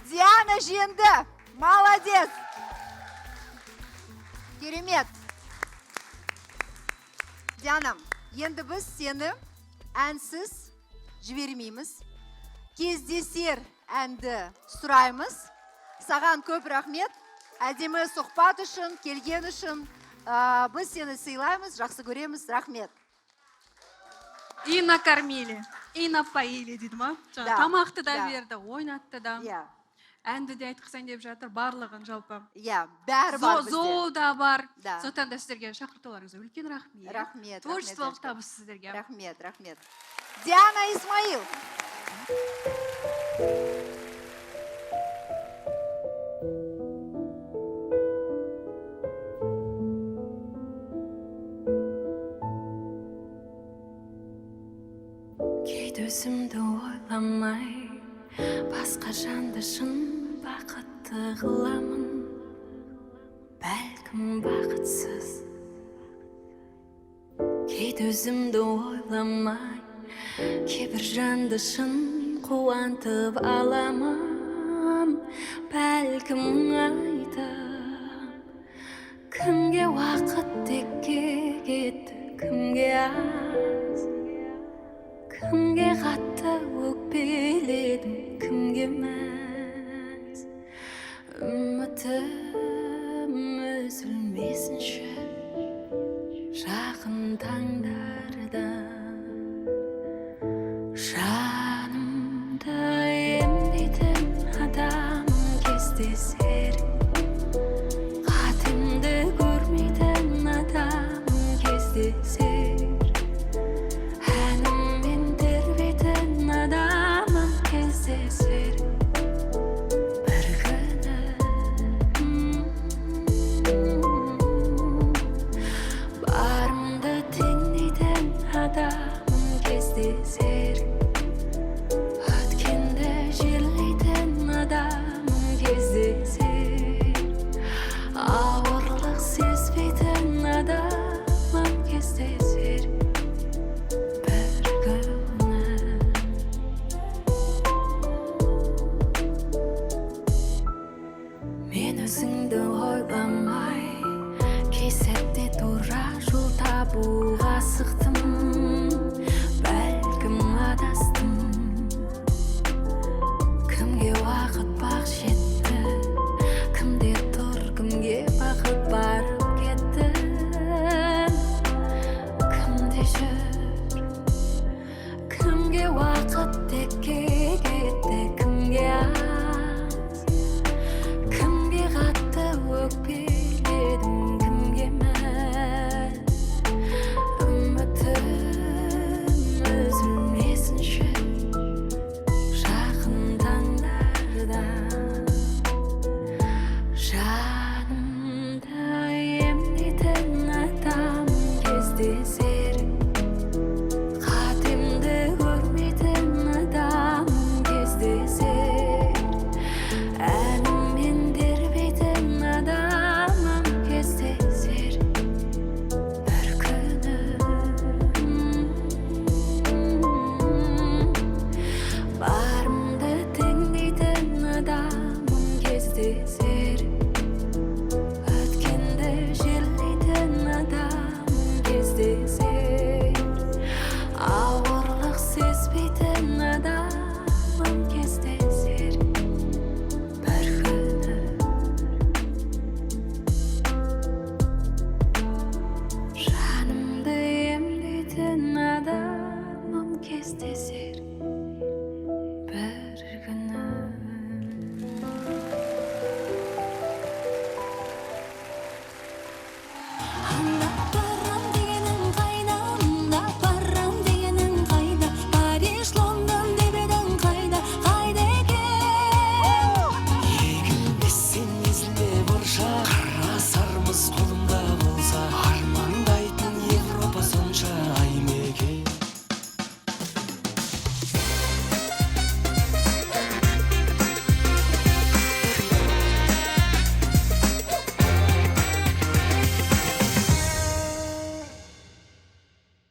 Диана жеңді, молодец, керемет. Диана, енді біз сені әнсіз жібермейміз. «Кездесер» әнді сұраймыз. Саған көп рахмет әдемі сұхбат үшін, келген үшін. Біз сені сыйлаймыз, жақсы көреміз, рахмет. И накормили, и напоили дейді ма жаңа. Да, Тамақты да да. берді, ойнатты да, Иә. Әнді де айтқызайын деп жатыр, барлығын жалпы. Иә, бәрі бар бізде. Зоо да бар. Да. Сондықтан да сіздерге шақыртуларыңызға үлкен рахмет. Рахмет, Творчестволық рахмет. Табыс сіздерге. Рахмет, рахмет. Диана Исмаил. Кейде өзімді ойламай, басқа жанды шын бақытты қыламын. Бәлкім, бақытсыз. Кейде өзімді ойламай, кейбір жанды шын қуантып аламын. Бәлкім, айтып кімге уақыт текке кетті, кімге аз, кімге қатты өкпеледім, кімге мәз. Үмітім үзілмесінші жақын таңдарда. Жанымды емдейтін адамым кездесер, қатемді көрмейтін адамым кездесер, әніммен тербейтін адамым кездесер бір күні. Барымды теңдейтін адамым кездесер, өткенді жерлейтін адамым кездесер, ауырлық сезбейтін адамым кездесер бір күні. Мен өзіңді ойламай, кей сәтте тура жол табуға асықтым.